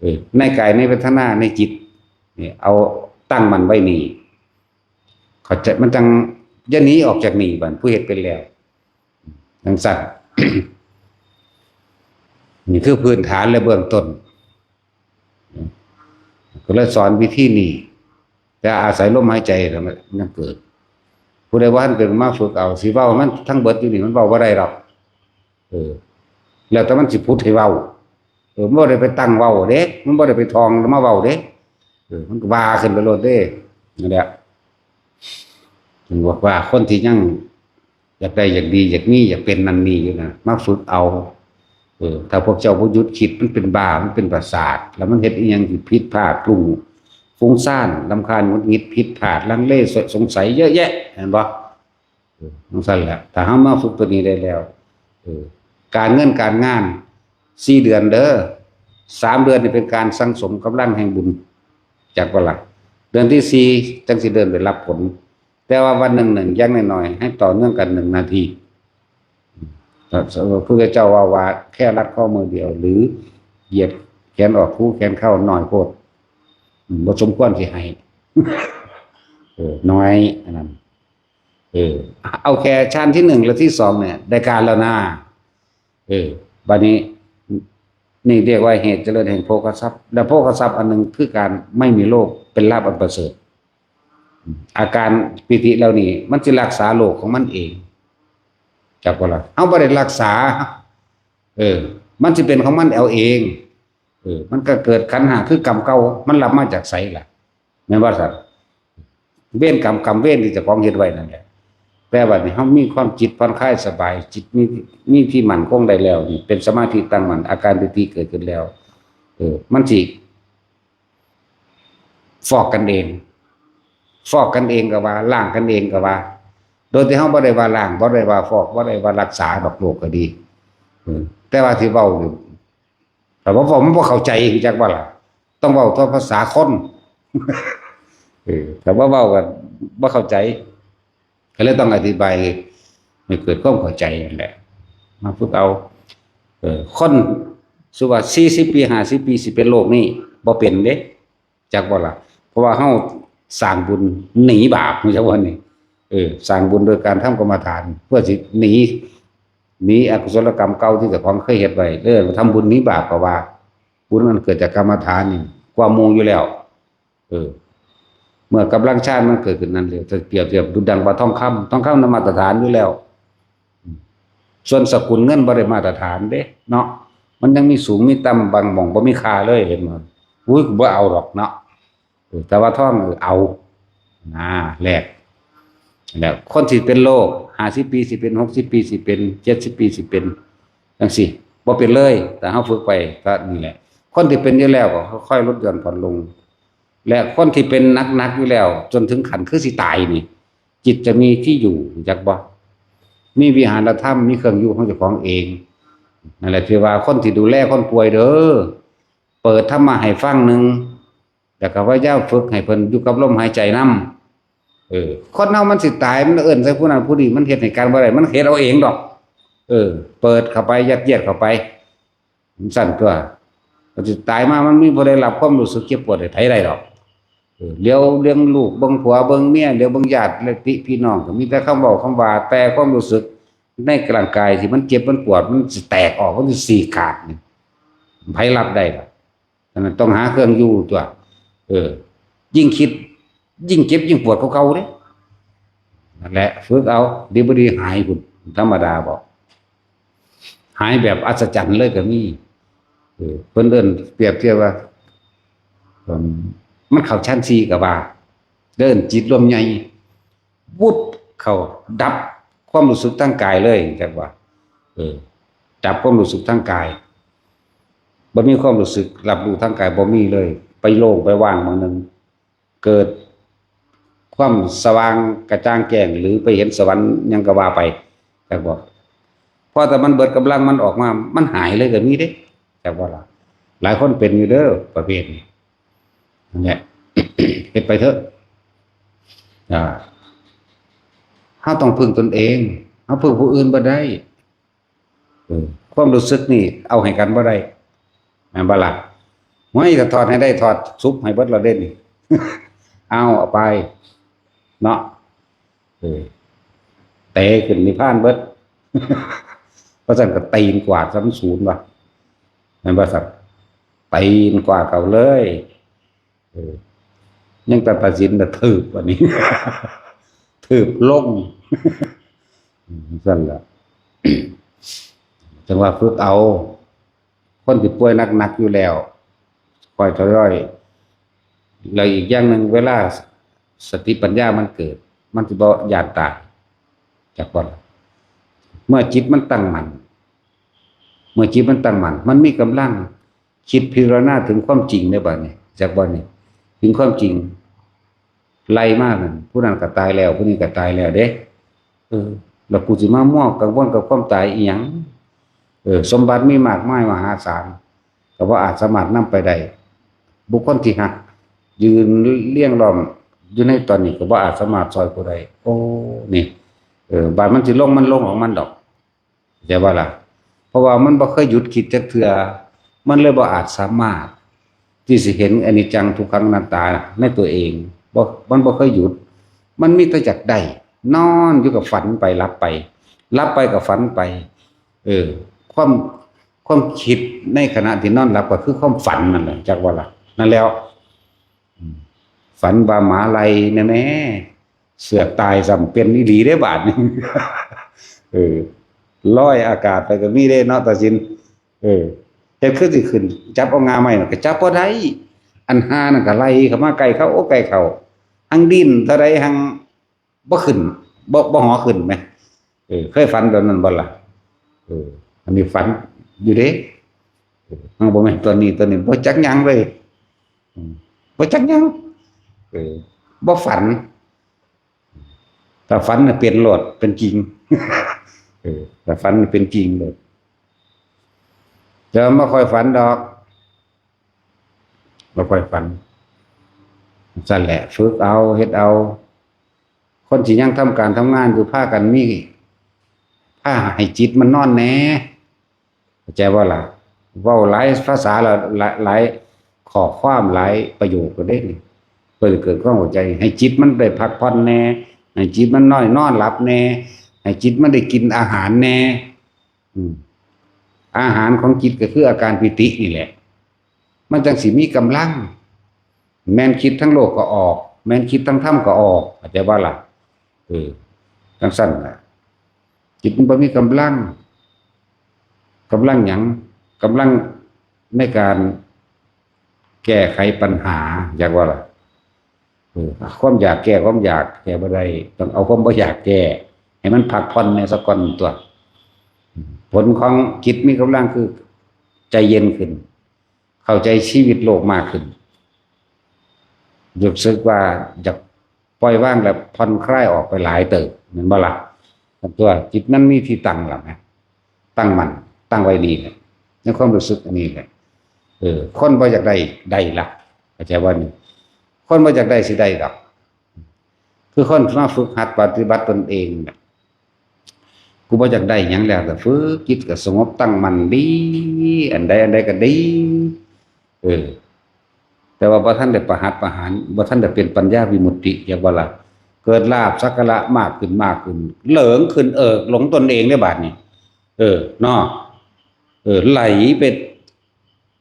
เออ ในกายในเวทนาในจิต นี่ เอาตั้งมั่นไว้นี่ เข้าใจ มันจั่งอย่าหนีออกจากนี่ บัดผู้เฮ็ดเป็นแล้ว จั่งซั่น นี่คือพื้นฐานและเบื้องต้น ก็เลยสอนวิธีนี้ แต่อาศัยลมหายใจเท่านั้นยังเกิด ผู้ใดบ่ทันเป็นมาฝึกเอา สิเว้ามันทั้งเบิดอยู่นี่มันเว้าบ่ได้ดอก เออ แล้วแต่มันสิผุดให้เว้า เออ มันบ่ได้ไปตั้งเว้าเด้ มันบ่ได้ไปท่องมาเว้าเด้ เออ มันก็ว่าขึ้นไปโลดเด้ นั่นแหละ ถึงบอกว่าคนที่ยังอยากได้อยากดีอยากมีอยากเป็นนั่นนี่อยู่นะ มาฝึกเอา เออ ถ้าพวกเจ้าบ่หยุดคิดมันเป็นบ้า มันเป็นประสาท แล้วมันเฮ็ดอีหยังที่ผิดพลาดปรุง ฟุ้งซ่าน รำคาญ หงุดหงิด ผิดพลาด ลังเล ส- สงสัยเยอะแยะ เห็นบ่ เออ จั่งซั่นแหละ ถ้าเฮามาฝึกตัวนี้ได้แล้ว เออ การเงินการงาน สี่เดือนเด้อ สามเดือนนี่เป็นการสั่งสมกำลังแห่งบุญ จักบ่ล่ะ เดือนที่สี่จั่งสิเริ่มได้รับผล แต่ว่าวันหนึ่งๆ อย่างน้อยๆ ให้ต่อเนื่องกันหนึ่งนาที พระพุทธเจ้าว่า ว่าแค่รัดข้อมือเดียว หรือเหยียดแขนออก คูแขนเข้า น้อยโพด อืม บ่สมควรสิให้ เออ น้อย อันนั้น เออ เอาแค่ชั้นที่หนึ่งและที่สองเนี่ย ได้การแล้วนะ เออ บัดนี้ นี่เรียกว่าเหตุเจริญแห่งโภคทรัพย์ และโภคทรัพย์อันหนึ่งคือการไม่มีโรค เป็นลาภอันประเสริฐ อาการปีติเหล่านี้มันสิรักษาโรคของมันเอง จักบ่ล่ะ เฮาบ่ได้รักษา เออ มันสิเป็นของมันเอาเอง เออ มันก็เกิดขันธ์ห้าคือกรรมเก่า มันรับมาจากไสล่ะ แม่นบ่ซั่น เวรกรรม กรรมเวรที่เจ้าของเฮ็ดไว้นั่นแหละ แต่บัดนี้เฮามีความจิตผ่อนคลายสบาย จิตมี มีที่มั่นคงได้แล้วนี่ เป็นสมาธิตั้งมั่น อาการปีติเกิดขึ้นแล้ว เออ มันสิ ฟอกกันเอง ฟอกกันเองก็ว่า ล้างกันเองก็ว่า โดยที่เฮาบ่ได้ว่าล้าง บ่ได้ว่าฟอก บ่ได้ว่ารักษาดอกโรคก็ดี เออ แต่ว่าที่เว้าอยู่ ถ้าบ่เว้ามันบ่เข้าใจ รู้จักบ่ล่ะ ต้องเว้าตัวภาษาคน เออ ถ้าบ่เว้าก็บ่เข้าใจ ก็เลยต้องอธิบายให้เกิดความเข้าใจนั่นแหละ มาฝึกเอา เออ คน สมมุติว่า สี่สิบปี ห้าสิบปี สิเป็นโรคนี้ บ่เป็นเด้ จักบ่ล่ะ เพราะว่าเฮาสร้างบุญหนีบาป รู้จักบ่นี่ เออ สร้างบุญโดยการทำกรรมฐาน เพื่อสิหนี หนีอกุศลกรรมเก่าที่เจ้าของเคยเฮ็ดไว้ เออ ทำบุญหนีบาปก็ว่า บุญอันเกิดจากกรรมฐานนี่ กว่าหมู่อยู่แล้ว เออ เมื่อกำลังฌานมันเกิดขึ้นนั่นเลย ถ้าเปรียบเทียบดุจดังว่าทองคำ ทองคำนั้นมาตรฐานอยู่แล้ว ส่วนสกุลเงินบ่ได้มาตรฐานเด้เนาะ มันยังมีสูงมีต่ำ บางหม่องบ่มีค่าเลย เห็นบ่ อุ้ย กูบ่เอาดอกเนาะ เออ แต่ว่าทอง เออ เอา นะ แลก แล้วคนที่เป็นโรค ห้าสิบปีสิเป็น หกสิบปีสิเป็น เจ็ดสิบปีสิเป็น จังซี่ บ่เป็นเลย แต่เฮาฝึกไปก็นี่แหละ คนที่เป็นอยู่แล้วก็ค่อยๆลดหย่อนผ่อนลง และคนที่เป็นหนักๆอยู่แล้ว จนถึงขั้นคือสิตายนี่ จิตจะมีที่อยู่ รู้จักบ่ มีวิหารธรรม มีเครื่องอยู่ของเจ้าของเอง นั่นแหละที่ว่าคนที่ดูแลคนป่วยเด้อ เปิดธรรมะให้ฟังหนึ่ง แล้วก็พยายามฝึกให้เพิ่นอยู่กับลมหายใจนำ เออ คนเฮามันสิตาย มันเอิ้นใส่ผู้นั้นผู้นี้ มันเฮ็ดให้การบ่ได้ มันเฮ็ดเอาเองดอก เออ เปิดเข้าไป ยัดเยียดเข้าไป มันสั่นตัว มันสิตายมา มันมีผู้ใดรับความรู้สึกเจ็บปวดให้ไผได้ดอก เออ เหลียวเลี้ยงลูก เบิ่งผัว เบิ่งเมีย เหลียวเบิ่งญาติและติพี่น้อง ก็มีแต่คำเว้าคำว่า แต่ความรู้สึกในร่างกายที่มันเจ็บมันปวด มันสิแตกออก มันสิฉีกขาดนี่ ไผรับได้ล่ะ ฉะนั้นต้องหาเครื่องอยู่ตัว เออ ยิ่งคิด ยิ่งเจ็บยิ่งปวดกว่าเก่าเด้ นั่นแหละ ฝึกเอา ดีบ่ดีหายพุ้น ธรรมดาบ่ หายแบบอัศจรรย์เลยก็มี เออ เพิ่นเอิ้น เปรียบเทียบว่า เอิ่ม มันเข้าฌานสี่ก็ว่า เอิ้นจิตรวมใหญ่ วุบเข้า ดับความรู้สึกทางกายเลย จักว่า เออ ดับความรู้สึกทางกาย บ่มีความรู้สึกรับรู้ทางกาย บ่มีเลย ไปโล่งไปว่างหม่องหนึ่ง เกิดความสว่างกระจ่างแจ้ง หรือไปเห็นสวรรค์หยังก็ว่าไป จักบ่ พอแต่มันเบิดกำลังมันออกมา มันหายเลยก็มีเด้ จักบ่ล่ะ หลายคนเป็นอยู่เด้อ ประเภทนี้ นั่นแหละ เฮ็ดไปเถอะ อ่า เฮาต้องพึ่งตนเอง เฮาพึ่งผู้อื่นบ่ได้ เออ ความรู้สึกนี่เอาให้กันบ่ได้ แม่นบ่ล่ะ เฮ้ย ถ้าถอดให้ได้ ถอดสุบให้เบิดละเด้นี่ เอา เอาไป เนาะ เออ เตะขึ้นนิพพานเบิด เพราะฉะนั้นก็ตีนกวาดซะมันศูนย์ว่ะ แม่นบ่ซั่น ตีนกวาดเอาเลย เออ ยังแต่ตัดสินแต่ถืบอันนี้ ถืบลง อืม ซั่นล่ะ จังว่าฝึกเอา คนที่ป่วยหนักๆอยู่แล้ว ค่อยทยอย แล้วอีกอย่างหนึ่ง เวลาสติปัญญามันเกิด มันสิบ่ย้านตาย จักบ่ล่ะ เมื่อจิตมันตั้งมั่น เมื่อจิตมันตั้งมั่น มันมีกำลัง คิดพิจารณาถึงความจริงได้บัดนี้ จักบ่นี่ ถึงความจริง ไล่มานั่น ผู้นั้นก็ตายแล้ว ผู้นี้ก็ตายแล้วเด้ เออ แล้วกูสิมามัวกังวลกับความตายอีหยัง เออ สมบัติมีมากมายมหาศาล ก็บ่อาจสามารถนำไปได้ บุคคลที่ฮัก ยืนเรียงล้อมอยู่ในตอนนี้ก็บ่อาจสามารถซ่อยกูได้ โอ้ นี่ เออ บาดมันสิลง มันลงของมันดอก เข้าใจบ่ล่ะ เพราะว่ามันบ่เคยหยุดคิดจักเทื่อ มันเลยบ่อาจสามารถที่สิเห็นอนิจจังทุกขังอนัตตาในตัวเอง บ่ มันบ่เคยหยุด มันมีแต่อยากได้ นอนอยู่ก็ฝันไป หลับไป หลับไปก็ฝันไป เออ ความ ความคิดในขณะที่นอนหลับก็คือความฝันนั่นแหละ จักบ่ล่ะ นั่นแล้ว อืม ฝันว่าหมาไล่นะแม่ เสือกตายซ้ำ เป็นอีหลีได้บาดนี่ เออ ลอยอากาศไปก็มีเด้เนาะ ตาสิน เออ เฮ็ดคือสิขึ้น จับเอางาไม้น่ะ ก็จับบ่ได้ อันห่านั่นก็ไล่เข้ามาใกล้เขา โอ้ ใกล้เขา หังดิ้นเท่าใดหังบ่ขึ้น บ่ บ่หอขึ้นแหม เออ เคยฝันแบบนั้นบ่ล่ะ เออ อันนี้ฝันอยู่เด้ เออ มันบ่แม่นตัวนี้ ตัวนี้บ่จักหยังเลย อืม บ่จักหยัง เออ บ่ฝัน ถ้าฝันน่ะเป็นโลด เป็นจริง เออ ถ้าฝันน่ะเป็นจริงโลด แต่ว่าบ่ค่อยฝันดอก บ่ค่อยฝัน ซั่นแหละ ฝึกเอา เฮ็ดเอา คนที่ยังทำการทำงานอยู่ พากันมี พาให้จิตมันนอนแหน่ เข้าใจบ่ล่ะ เว้าหลายภาษาละ หลาย หลายข้อความ หลายประโยคก็ได้นี่ เพื่อให้เกิดความเข้าใจ ให้จิตมันได้พักผ่อนแหน่ ให้จิตมันน้อยนอนหลับแหน่ ให้จิตมันได้กินอาหารแหน่ อืม อาหารของจิตก็คืออาการปีตินี่แหละ มันจังสิมีกำลัง แม่นคิดทั้งโลกก็ออก แม่นคิดทั้งธรรมก็ออก เข้าใจบ่ล่ะ เออ จังซั่นน่ะ จิตมันบ่มีกำลัง กำลังหยัง กำลังในการแก้ไขปัญหา อยากว่าล่ะ เออ ความอยากแก้ความอยากแก้บ่ได้ ต้องเอาความบ่อยากแก้ ให้มันพักผ่อนแหน่ซะก่อนตัว ผลของจิตมีกำลังคือใจเย็นขึ้น เข้าใจชีวิตโลกมากขึ้น รู้สึกว่าอยากปล่อยวางและผ่อนคลายออกไปหลายเติบ แม่นบ่ล่ะ ตัวจิตนั้นมีที่ตั้งแล้วนะ ตั้งมั่น ตั้งไว้นี่แหละ ในความรู้สึกอันนี้แหละ เออ คนบ่อยากได้ ได้ละ เข้าใจบ่นี่ คนบ่อยากได้สิได้ดอก คือคนมาฝึกหัดปฏิบัติตนเองน่ะ กูบ่อยากได้หยังแล้ว ก็ฝึกจิตก็สงบตั้งมั่นดี อันใดอันใดก็ดี เออ แต่ว่าบ่ทันได้ประหัตประหาร บ่ทันได้เป็นปัญญาวิมุตติ อยากว่าล่ะ เกิดลาภสักการะมากขึ้นมากขึ้น เหลิงขึ้นเอิกหลงตนเองได้บาดนี้ เออ เนาะ เออ ไหลไป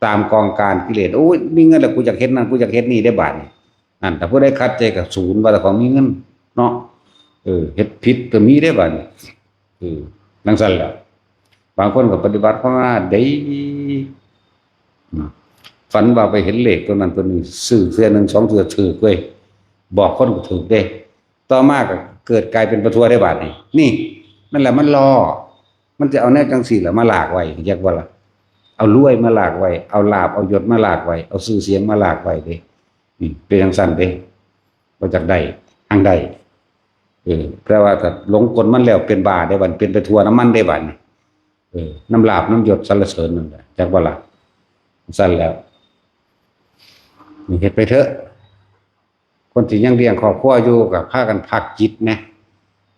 ตามกองการกิเลส โอ้ย มีเงินแล้วกูอยากเฮ็ดนั่น กูอยากเฮ็ดนี่ได้บาดนี้ นั่น ถ้าผู้ใดขัดใจกับศูนย์ว่าแต่ของมีเงิน เนาะ เออ เฮ็ดผิดก็มีได้บาดนี้ เออ จังซั่นแหละ บางคนก็ปฏิบัติภาวนาได้ อืม ฝันว่าไปเห็นเลขตัวนั้นตัวนี้ ซื้อเทื่อหนึ่งสองเทื่อถืกเว้ย บอกคนก็ถืกเด้ ต่อมาก็เกิดกลายเป็นประทัวได้บาดนี้ นี่ นั่นแหละมันล่อ มันจะเอาแนวจังซี่แหละมาลากไว้ อยากว่าล่ะ เอารวยมาลากไว้ เอาลาภ เอายศมาลากไว้ เอาชื่อเสียงมาลากไว้เด้ นี่ เป็นจังซั่นเด้ บ่จักได้ หังได้ เออ แปลว่าถ้าหลงกลมันแล้วเป็นบ้าได้บัด เป็นไปทั่วน้ำมันได้บัดนี่ เออ น้ำลาภ น้ำยศ สรรเสริญนั่นแหละ จักว่าล่ะ ซั่นแล้ว นี่เฮ็ดไปเถอะ คนที่ยังเลี้ยงครอบครัวอยู่ก็พากันพักจิตนะ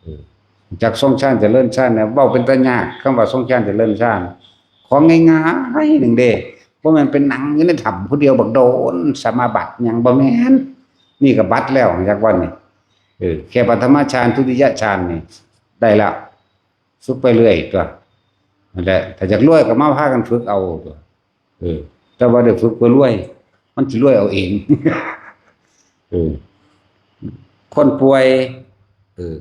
เออ จักทรงฌานเจริญฌานเนี่ย เว้าเป็นตายาก คำว่าทรงฌานเจริญฌาน ของง่ายๆหนึ่งเด้ บ่แม่นเป็นหนังอยู่ในถ้ำผู้เดียวบักโดน สมาบัติหยังบ่แม่น นี่ก็บัติแล้ว จักวันนี่ เออ แค่ปฐมฌาน ทุติยฌานนี่ ได้แล้ว ฝึกไปเรื่อยตัว นั่นแหละ ถ้าอยากรวยก็มาพากันฝึกเอาตัว เออ แต่ว่าได้ฝึกเพื่อรวย มันสิรวยเอาเอง เออ คนป่วย เออ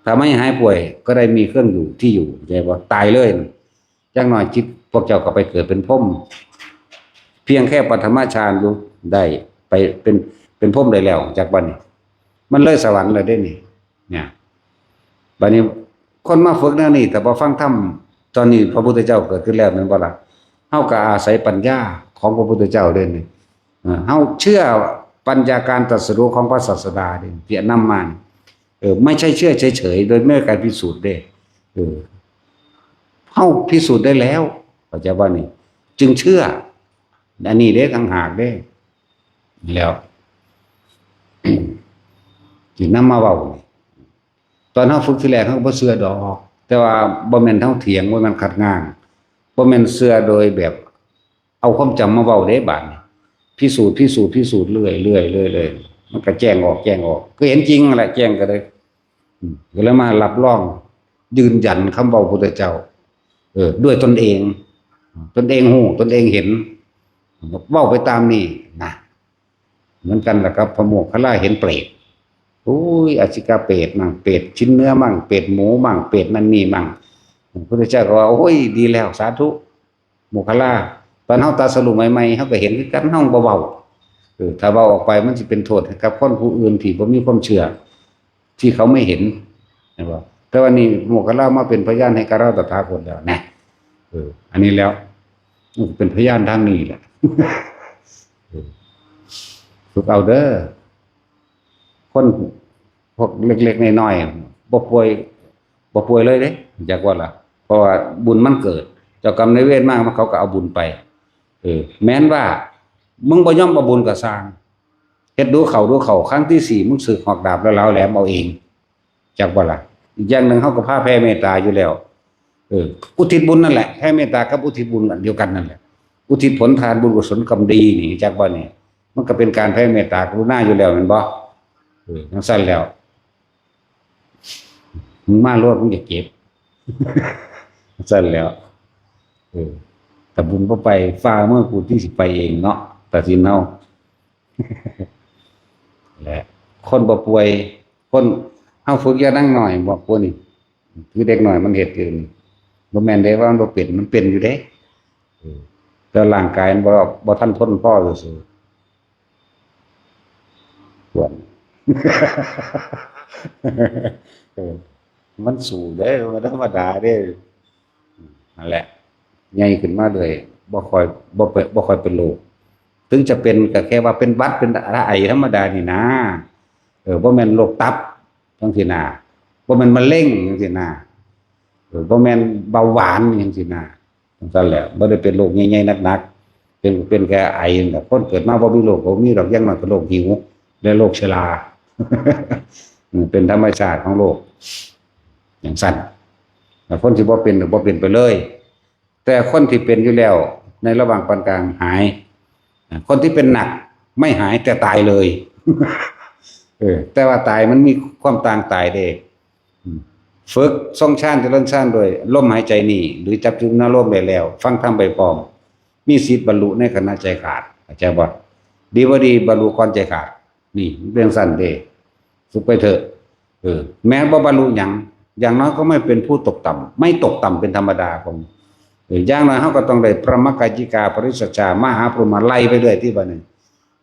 ถ้าไม่หายป่วยก็ได้มีเครื่องอยู่ที่อยู่ เข้าใจบ่ ตายเลย จักหน่อยจิตพวกเจ้าก็ไปเกิดเป็นพรหม เพียงแค่ปฐมฌานอยู่ ได้ไปเป็น เป็นพรหมได้แล้ว จักบัดนี้ มันเลยสวรรค์เลยเด้นี่ เนี่ย บัดนี้คนมาฝึกแนวนี้ ถ้าบ่ฟังธรรม ตอนนี้พระพุทธเจ้าเกิดขึ้นแล้วแม่นบ่ล่ะ เฮาก็อาศัยปัญญาของพระพุทธเจ้าเด้นี่ เออ เฮาเชื่อปัญญาการตรัสรู้ของพระศาสดาเด้ที่นำมานี่ เออ ไม่ใช่เชื่อเฉยๆ โดยไม่มีการพิสูจน์เด้ เออ เฮาพิสูจน์ได้แล้ว เข้าใจบ่นี่ จึงเชื่อ อันนี้เด้ต่างหากเด้ แล้ว ที่นำมาเว้านี่ ตอนเฮาฝึกทีแรกเฮาก็บ่เชื่อดอก แต่ว่าบ่แม่นเฮาเถียง บ่แม่นขัดง้าง บ่แม่นเชื่อโดยแบบเอาความจำมาเว้าเด้บาดนี้ พิสูจน์ พิสูจน์ พิสูจน์เรื่อย เรื่อย เรื่อย เรื่อย มันก็แจ้งออก แจ้งออก ก็เห็นจริงนั่นแหละ แจ้งก็เลย อืม ก็เลยมารับรอง ยืนยันคำเว้าพุทธเจ้า เออ ด้วยตนเอง ตนเองฮู้ ตนเองเห็น เว้าไปตามนี้นะ เหมือนกันแหละครับ พระโมคคัลลาเห็นเปรต โอ้ย อสิกาเปรตมั่ง เปรตชิ้นเนื้อมั่ง เปรตหมูมั่ง เปรตนั่นนี่มั่ง พระพุทธเจ้าก็ว่า โอ้ย ดีแล้ว สาธุ โมคคัลลา ตอนเฮาตรัสรู้ใหม่ๆ เฮาก็เห็นคือกัน เฮาบ่เว้า เออ ถ้าเว้าออกไปมันสิเป็นโทษให้กับคนผู้อื่นที่บ่มีความเชื่อ ที่เขาไม่เห็น เห็นบ่ แต่ว่านี่โมคคัลลามาเป็นพยานให้กับเราตถาคตแล้วนะ เออ อันนี้แล้ว มันเป็นพยานทางนี้แหละ เออ ฝึกเอาเด้อ คนพวกเล็กๆ น้อยๆ บ่ป่วย บ่ป่วยเลยเด้ จักว่าล่ะ เพราะว่าบุญมันเกิด เจ้ากรรมนายเวรมา เขาก็เอาบุญไป เออ แม้นว่า มึงบ่ยอมเอาบุญก็ซ่าง เฮ็ดดูเข้าดูเข้า ครั้งที่สี่ มึงสึกหอกดาบแล้วเหลาแหลมเอาเอง จักบ่ล่ะ อีกอย่างหนึ่ง เฮาก็พาแผ่เมตตาอยู่แล้ว เออ อุทิศบุญนั่นแหละ แผ่เมตตากับอุทิศบุญอันเดียวกันนั่นแหละ อุทิศผลทานบุญกุศลกรรมดีนี่ จักบ่นี่ มันก็เป็นการแผ่เมตตากรุณาอยู่แล้วแม่นบ่ เออ จังซั่นแล้ว มึงมาโลด มึงอย่าเก็บ ซั่นแล้ว เออ ถ้าบุญบ่ไป ฟ้าเมืองกูที่สิไปเองเนาะ ตัดสินเฮา และคนบ่ป่วย คน เฮาฝึกยานั่งหน่อย บอกพวกนี้ คือเด็กน้อยมันเฮ็ดอยู่นี่ บ่แม่นเด้ว่ามันบ่เป็น มันเป็นอยู่เด้ เออ แต่ร่างกายมันบ่ บ่ทันทนพอซื่อๆ ควร เออ มันสู้เด้ มันธรรมดาเด้ นั่นแหละ ใหญ่ขึ้นมาเรื่อย บ่ค่อย บ่เป็น บ่ค่อยเป็นโรค ถึงจะเป็นก็แค่ว่าเป็นหวัด เป็นไอธรรมดานี่นะ เออ บ่แม่นโรคตับจังซี่นะ บ่แม่นมะเร็งจังซี่นะ เออ บ่แม่นเบาหวานจังซี่นะ จังซั่นแหละ บ่ได้เป็นโรคใหญ่ๆ หนักๆ เป็น เป็นแค่ไอนั่นแหละ คนเกิดมาบ่มีโรคก็มีดอก อย่างน้อยก็โรคหิว และโรคชรา อืม เป็นธรรมชาติของโลก จังซั่น แล้วคนที่บ่เป็นก็บ่เป็นไปเลย แต่คนที่เป็นอยู่แล้ว ในระหว่างปานกลางหาย คนที่เป็นหนักไม่หายแต่ตายเลย เออ แต่ว่าตายมันมีความต่างตายเด้ อืม ฝึกทรงฌานเจริญฌานโดยลมหายใจนี่ หรือจับจุดอารมณ์ได้แล้ว ฟังธรรมไปพร้อม มีสิทธิ์บรรลุในขณะใจขาด เข้าใจบ่ ดีบ่ดี บรรลุก่อนใจขาด นี่มันเป็นซั่นเด้ ฝึกไปเถอะ เออ แม้บ่บรรลุหยัง อย่างน้อยก็ไม่เป็นผู้ตกต่ำ ไม่ตกต่ำเป็นธรรมดาของ เออ อย่างน้อยเฮาก็ต้องได้พรหมกายิกา ปริสชฌา มหาพรหมมาไล่ไปเรื่อยที่บัดนี้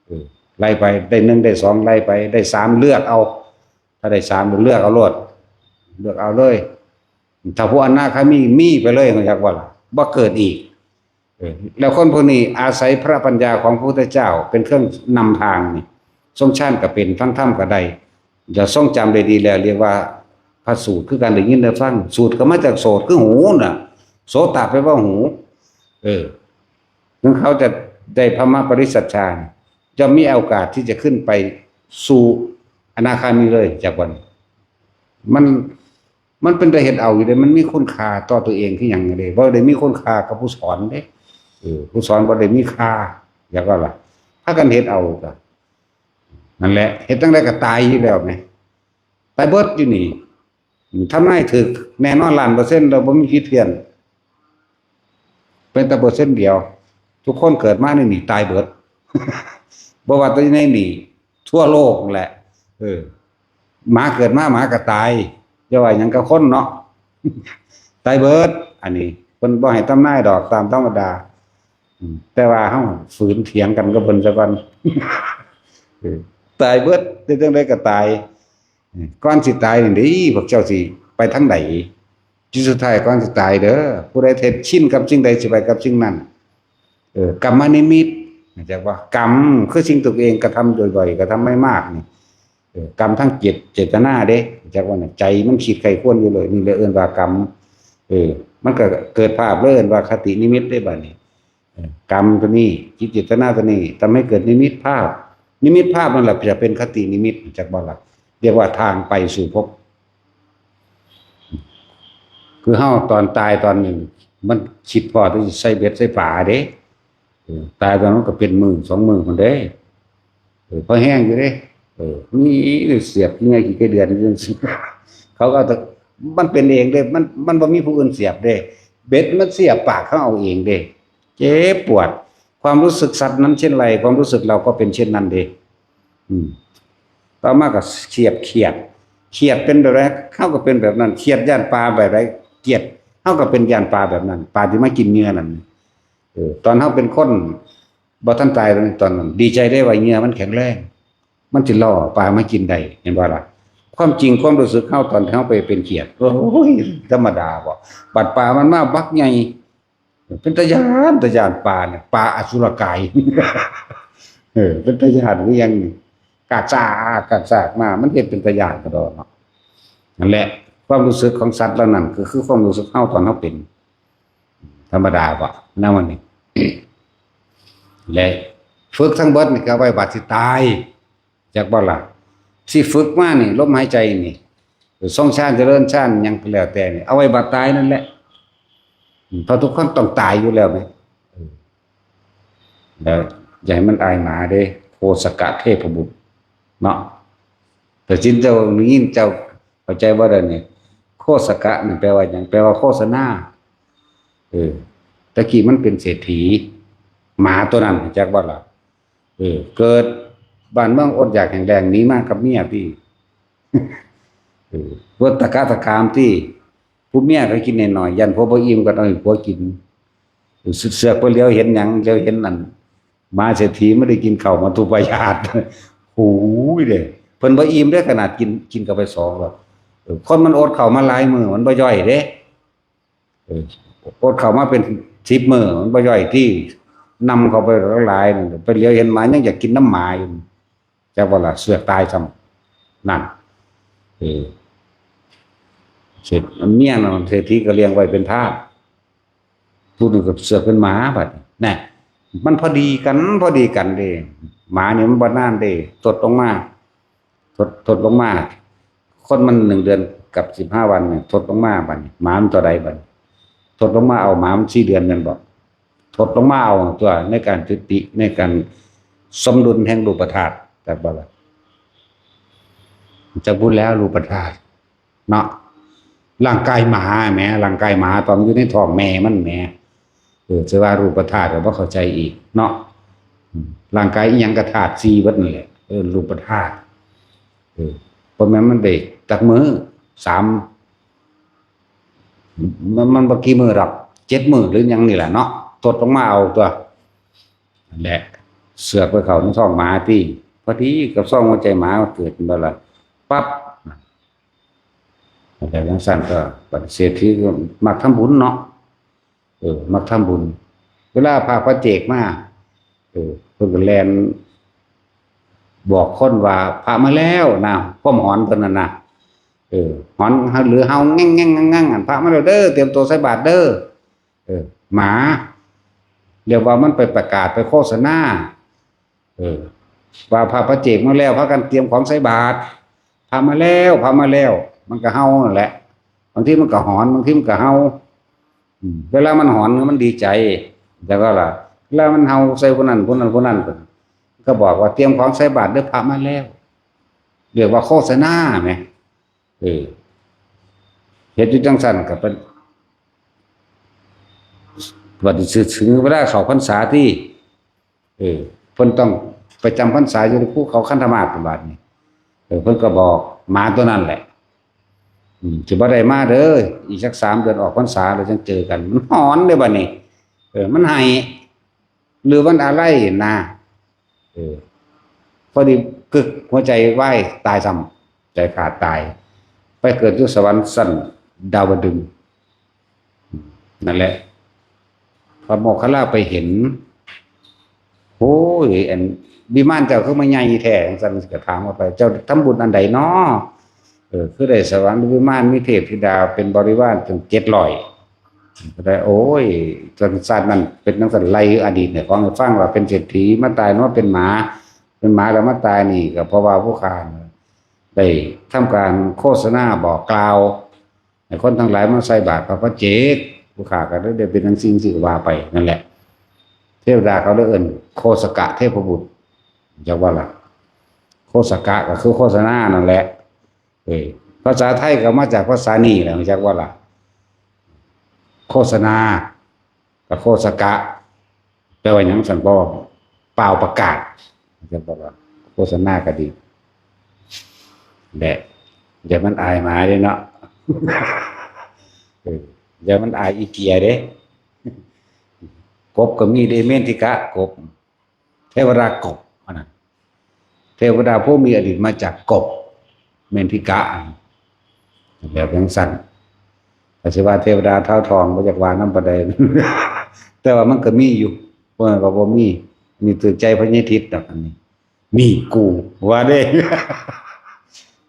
เออ ไล่ไป ได้หนึ่ง ได้สอง ไล่ไป ได้สาม เลือกเอา ถ้าได้สาม เลือกเอาโลด เลือกเอาเลย ถ้าผู้อนาคามี มีไปเลย จักว่าล่ะ บ่เกิดอีก เออ แล้วคนพวกนี้อาศัยพระปัญญาของพระพุทธเจ้าเป็นเครื่องนำทางนี่ ทรงฌานก็เป็น ฟังธรรมก็ได้ จะทรงจำได้ดีแล้ว เรียกว่าพระสูตร คือการได้ยินได้ฟัง สูตรก็มาจากโสต คือหูน่ะ โสตะแปลว่าหู เออ ถึงเขาจะได้พรหมปริสชฌา จะมีโอกาสที่จะขึ้นไปสู่อนาคามีเลย จากวัน มัน มันเป็นแต่เฮ็ดเอาอยู่เด้ มันมีคุณค่าต่อตัวเองคือหยังเด้ บ่ได้มีคุณค่ากับผู้สอนเด้ เออ ผู้สอนบ่ได้มีค่า อยากว่าล่ะ พากันเฮ็ดเอาก็ นั่นแหละ เฮ็ดจั่งใดก็ตายอยู่แล้วแหม ตายเบิดอยู่นี่ ทำนายถูกแน่นอนล้านเปอร์เซ็นต์ แล้วบ่มีผิดเพี้ยน เป็นแต่เปอร์เซ็นต์เดียว ทุกคนเกิดมาในนี่ตายเบิด บ่ว่าแต่ในนี่ ทั่วโลกนั่นแหละ เออ หมาเกิดมาหมาก็ตาย อย่าว่าหยังกับคนเนาะ ตายเบิด อันนี้เพิ่นบ่ให้ทำนายดอก ตามธรรมดา อืม แต่ว่าเฮาฝืนเถียงกันกับเพิ่นซะก่อน เออ ตายเบิด เฮ็ดจั่งใดก็ตาย เออ ก่อนสิตายนี่เด้ พวกเจ้าสิไปทางใด จุดสุดท้ายก่อนสิตายเด้อ ผู้ใดเฮ็ดชินกับสิ่งใดสิไปกับสิ่งนั้น เออ กรรมนิมิต จักว่า กรรมคือสิ่งตัวเองกระทำบ่อยๆ กระทำไม่มากนี่ เออ กรรมทางจิต เจตนาเด้ จักว่าน่ะ ใจมันคิดใคร่ครวญอยู่เลย นี่เลยเอิ้นว่ากรรม เออ มันก็เกิดภาพเลย เอิ้นว่าคตินิมิตได้บัดนี้ เออ กรรมตัวนี้ จิตเจตนาตัวนี้ ทำให้เกิดนิมิตภาพ นิมิตภาพนั่นแหละจะเป็นคตินิมิต จักบ่ล่ะ เรียกว่าทางไปสู่ภพ คือเฮาตอนตายตอนหนึ่ง มันคิดพอที่จะใส่เบ็ดใส่ปลาเด้ เออ ตายตอนนั้นก็เป็นมื้อสองมื้อพุ้นเด้ เออ พอแห้งอยู่เด้ เออ มีเสียบเงี้ยขี้ไก่เดือนจังซี้ เขาก็เอาแต่ มันเป็นเองเด้ มัน มันบ่มีผู้อื่นเสียบเด้ เบ็ดมันเสียบปากเขาเอาเองเด้ เจ็บปวด ความรู้สึกสัตว์นั้นเช่นไร ความรู้สึกเราก็เป็นเช่นนั้นเด้ อืม ต่อมาก็เขียด เขียด เขียดเป็นแบบใด เฮาก็เป็นแบบนั้น เขียดย้านปลาแบบใด เขียด เฮาก็เป็นย้านปลาแบบนั้น ปลาที่มากินเหยื่อนั่น เออ ตอนเฮาเป็นคนบ่ทันตาย ตอนนั้น ดีใจได้ว่าเหยื่อมันแข็งแรง มันสิล่อปลามากินได้ เห็นบ่ล่ะ ความจริงความรู้สึกเฮาตอนที่เฮาไปเป็นเขียด โอ้ย ธรรมดาบ่ บัดปลามันมาบักใหญ่ เป็นตาย้าน ตาย้านปลาเนี่ย ปลาอสุรกาย เออ เป็นตาย้านคือหยังนี่ กากซาก กากซากมา มันเฮ็ดเป็นตาย้านกระดอกเนาะ นั่นแหละ ความรู้สึกของสัตว์เหล่านั้น ก็คือความรู้สึกเฮาตอนเฮาเป็น ธรรมดาบ่ แนวนี้ และฝึกทั้งเบิดนี่ก็ไว้บัดสิตาย จักบ่ล่ะ สิฝึกมานี่ ลมหายใจนี่ ทรงฌาน เจริญฌาน หยังก็แล้วแต่นี่ เอาไว้บัดตายนั่นแหละ อืม เพราะทุกคนต้องตายอยู่แล้วแหม เออ แล้วอย่าให้มันอายหมาเด้ โคสกะเทพบุตร เนาะ แต่จินเจ้า ได้ยินเจ้าเข้าใจบ่ได้นี่ โคสกะนี่แปลว่าหยัง แปลว่าโฆษณา เออ ตะกี้มันเป็นเศรษฐี หมาตัวนั้น จักบ่ล่ะ เออ เกิดบ้านเมืองอดอยากแห้งแล้ง หนีมากับเมียติ เออ เบิดตะกะตะกามติ ผู้เมียก็กินน้อยๆ ย่านผัวบ่อิ่มก็เอาให้ผัวกิน เสือกไปเหลียวเห็นหยัง เหลียวเห็นนั่น หมาเศรษฐีไม่ได้กินข้าวมัทธุปายาต โอ้ยเด้ เพิ่นบ่อิ่มเด้ ขนาดกิน กินเข้าไปสองแล้ว เออ คนมันอดข้าวมาหลายมื้อ มันบ่ย่อยเด้ เออ อดข้าวมาเป็นสิบมื้อ มันบ่ย่อยติ นำเข้าไปหลายๆ นั่น ไปเหลียวเห็นหมายังอยากกินนำหมาอยู่ จักว่าล่ะ เสือกตายซ้ำ นั่น เออ เสร็จ เมียน่ะ เศรษฐีก็เลี้ยงไว้เป็นทาส ผู้หนึ่งก็เสือกเป็นหมาบัดนี้ แน่ มันพอดีกัน พอดีกันเด้ หมานี่มันบ่นานเด้ ทดลงมา ทด ทดลงมา คนมันหนึ่งเดือนกับสิบห้าวันเนี่ย ทดลงมาบัดนี้ หมามันเท่าใดบัดนี้ ทดลงมาเอา หมามันสี่เดือนแม่นบ่ ทดลงมาเอาตัวในการจุติ ในการสมดุลแห่งรูปธาตุ จักบ่ล่ะ จักพูดแล้วรูปธาตุ เนาะ ร่างกายหมาแหม ร่างกายหมาตอนอยู่ในท้องแม่มันแหม เออ จะว่ารูปธาตุก็บ่เข้าใจอีกเนาะ อืม ร่างกายอิหยังก็ธาตุสี่เบิดนั่นแหละ เออ รูปธาตุ เออ บ่แม่นมันได้จักมื้อ สาม มัน มันบ่กี่มื้อดอก เจ็ดมื้อหรือหยังนี่แหละเนาะ ทดลงมาเอาตัว นั่นแหละ เสือกไปเข้าในท้องหมาติ พอดีกับซองหัวใจหมาเกิดขึ้นมาละ ปั๊บ แต่จังซั่นก็บัดเศรษฐีก็มักทำบุญเนาะ เออ มักทำบุญ เวลาพระปัจเจกมา เออ เพิ่นก็แล่นบอกคนว่า "พระมาแล้ว" นะ ความหอนเพิ่นนั่นนะ เออ หอนหรือเฮาแง่งๆๆๆ "พระมาแล้วเด้อ เตรียมตัวใส่บาตรเด้อ" เออ หมา เรียกว่ามันไปประกาศไปโฆษณา เออ ว่าพระปัจเจกมาแล้ว พากันเตรียมของใส่บาตร "พระมาแล้ว พระมาแล้ว" มันก็เฮานั่นแหละ บางทีมันก็หอน บางทีมันก็เฮา อืม เวลามันหอนมันดีใจ แล้วก็ล่ะ เวลามันเฮาใส่ผู้นั้น ผู้นั้น ผู้นั้น ก็บอกว่า "เตรียมของใส่บาตรเด้อ พระมาแล้ว" เรียกว่าโฆษณาแหม เออ เฮ็ดอยู่จังซั่นก็เป็น บัดนี้ถึงเวลาเข้าพรรษาติ เออ เพิ่นต้องไปจำพรรษาอยู่ในภูเขาคันธมาศ บาดนี้ เออ เพิ่นก็บอกหมาตัวนั้นแหละ อืม สิบ่ได้มาเด้อ อีกสักสามเดือนออกพรรษาแล้วจั่งเจอกัน มันหอนเด้บัดนี้ เออ มันไห้ หรือมันอะไรนะ เออ พอดีกึก หัวใจวายตายซ้ำ ใจขาดตาย ไปเกิดอยู่สวรรค์ชั้นดาวดึงส์ นั่นแหละ พระโมคคัลลาไปเห็น "โอ้ย อันวิมานเจ้าคือมาใหญ่แท้" จังซั่นก็ถามว่าไป "เจ้าทำบุญอันใดน้อ เออ คือได้สวรรค์วิมาน มีเทพธิดาเป็นบริวารถึงเจ็ดร้อย" ก็ได้ "โอ้ย จังซั่นนั่นเป็นจังซั่น ไล่อดีตเนี่ยของให้ฟังว่าเป็นเศรษฐีมาตายเนาะ เป็นหมา เป็นหมาแล้วมาตายนี่ก็เพราะว่าผู้ข้าได้ทำการโฆษณาบอกกล่าว ให้คนทั้งหลายมาใส่บาตรพระปัจเจก ผู้ข้าก็ได้เป็นจังซี่จังซี่ก็ว่าไปนั่นแหละ เทวดาเขาเลยเอิ้นโฆษกะเทพบุตร จักว่าล่ะ โฆษกะก็คือโฆษณานั่นแหละ เออ ภาษาไทยก็มาจากภาษานี่แหละ จักว่าล่ะ โฆษณา กับโฆษกะ แปลว่าหยังซั่น บ่ เป่าประกาศ จักว่าล่ะ โฆษณาก็ดีแหละ อย่ามันอายหมาเด้เนาะ เออ อย่ามันอายอีเกียเด้ กบก็มีเด้ เมนทิกะกบ เทวดากบอันนั้น เทวดาผู้มีอดีตมาจากกบ เมนทิกะอันนั้น แบบจังซั่น อาจจะว่าเทวดาเท้าทองบ่อยากว่านำปานใด แต่ว่ามันก็มีอยู่ เพราะว่าบ่มี อันนี้ถือใจพญาทิตย์ดอกอันนี้ นี่กู ว่าเด้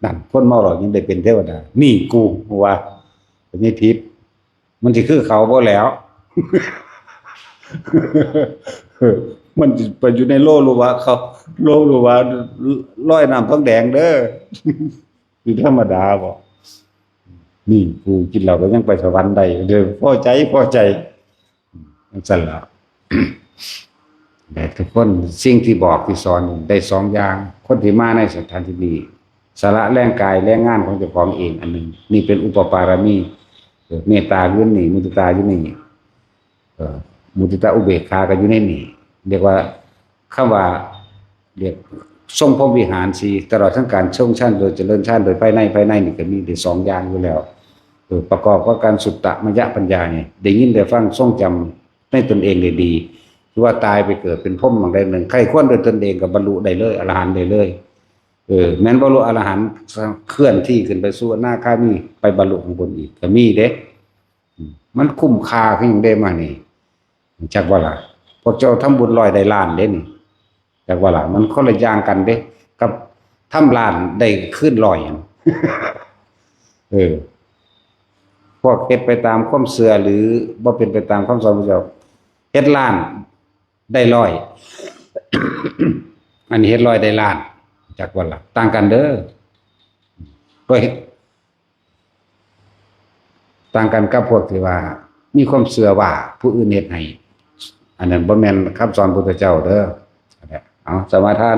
นั่น คนเมาหลอกยังได้เป็นเทวดา นี่กู ว่าพญาทิตย์ มันสิคือเขาบ่แล้ว มันสิไปอยู่ในโลหรือว่าเขา โลหรือว่าลอยน้ำทองแดงเด้อ คือธรรมดาบ่ นี่กูกินเหล้าก็ยังไปสวรรค์ได้เด้อ พอใจ พอใจ จังซั่นล่ะ แต่ทุกคน สิ่งที่บอกที่สอนได้สองอย่าง คนที่มาในสถานที่นี้ สละแรงกายแรงงานของเจ้าของเองอันหนึ่ง นี่เป็นอุปปารมี เออ เมตตาอยู่นี่ มุทิตาอยู่นี่ เออ มุทิตาอุเบกขาก็อยู่ในนี่ เรียกว่า คำว่า เรียกทรงพรหมวิหารสี่ ตลอดทั้งการทรงฌานโดยเจริญฌานโดยภายใน ภายในนี่ก็มีได้สองอย่างอยู่แล้ว เออ ประกอบกับการสุตตมยปัญญานี่ ได้ยินได้ฟังทรงจำในตนเองได้ดี คือว่าตายไปเกิดเป็นพรหมบางใดหนึ่ง ใคร่ครวญโดยตนเองก็บรรลุได้เลย อรหันต์ได้เลย เออ แม่นบรรลุอรหันต์ เคลื่อนที่ขึ้นไปสู่อนาคามี ไปบรรลุข้างบนอีก ก็มีเด้ อืม มันคุ้มค่าคือหยังเด้มานี่ จักว่าล่ะ พวกเจ้าทำบุญร้อยได้ล้านเด้นี่ จักว่าล่ะ มันคนละอย่างกันเด้ กับทำล้านได้คืนร้อยหั่น เออ พวกเฮ็ดไปตามความเชื่อหรือบ่เป็นไปตามคำสอนพระเจ้า เฮ็ดล้านได้ร้อย อันนี้เฮ็ดร้อยได้ล้าน จักว่าล่ะ ต่างกันเด้อ ก็เฮ็ด ต่างกันกับพวกที่ว่ามีความเชื่อว่าผู้อื่นเฮ็ดให้ อันนั้นบ่แม่นคำสอนพุทธเจ้าเด้อ เอา สมาทาน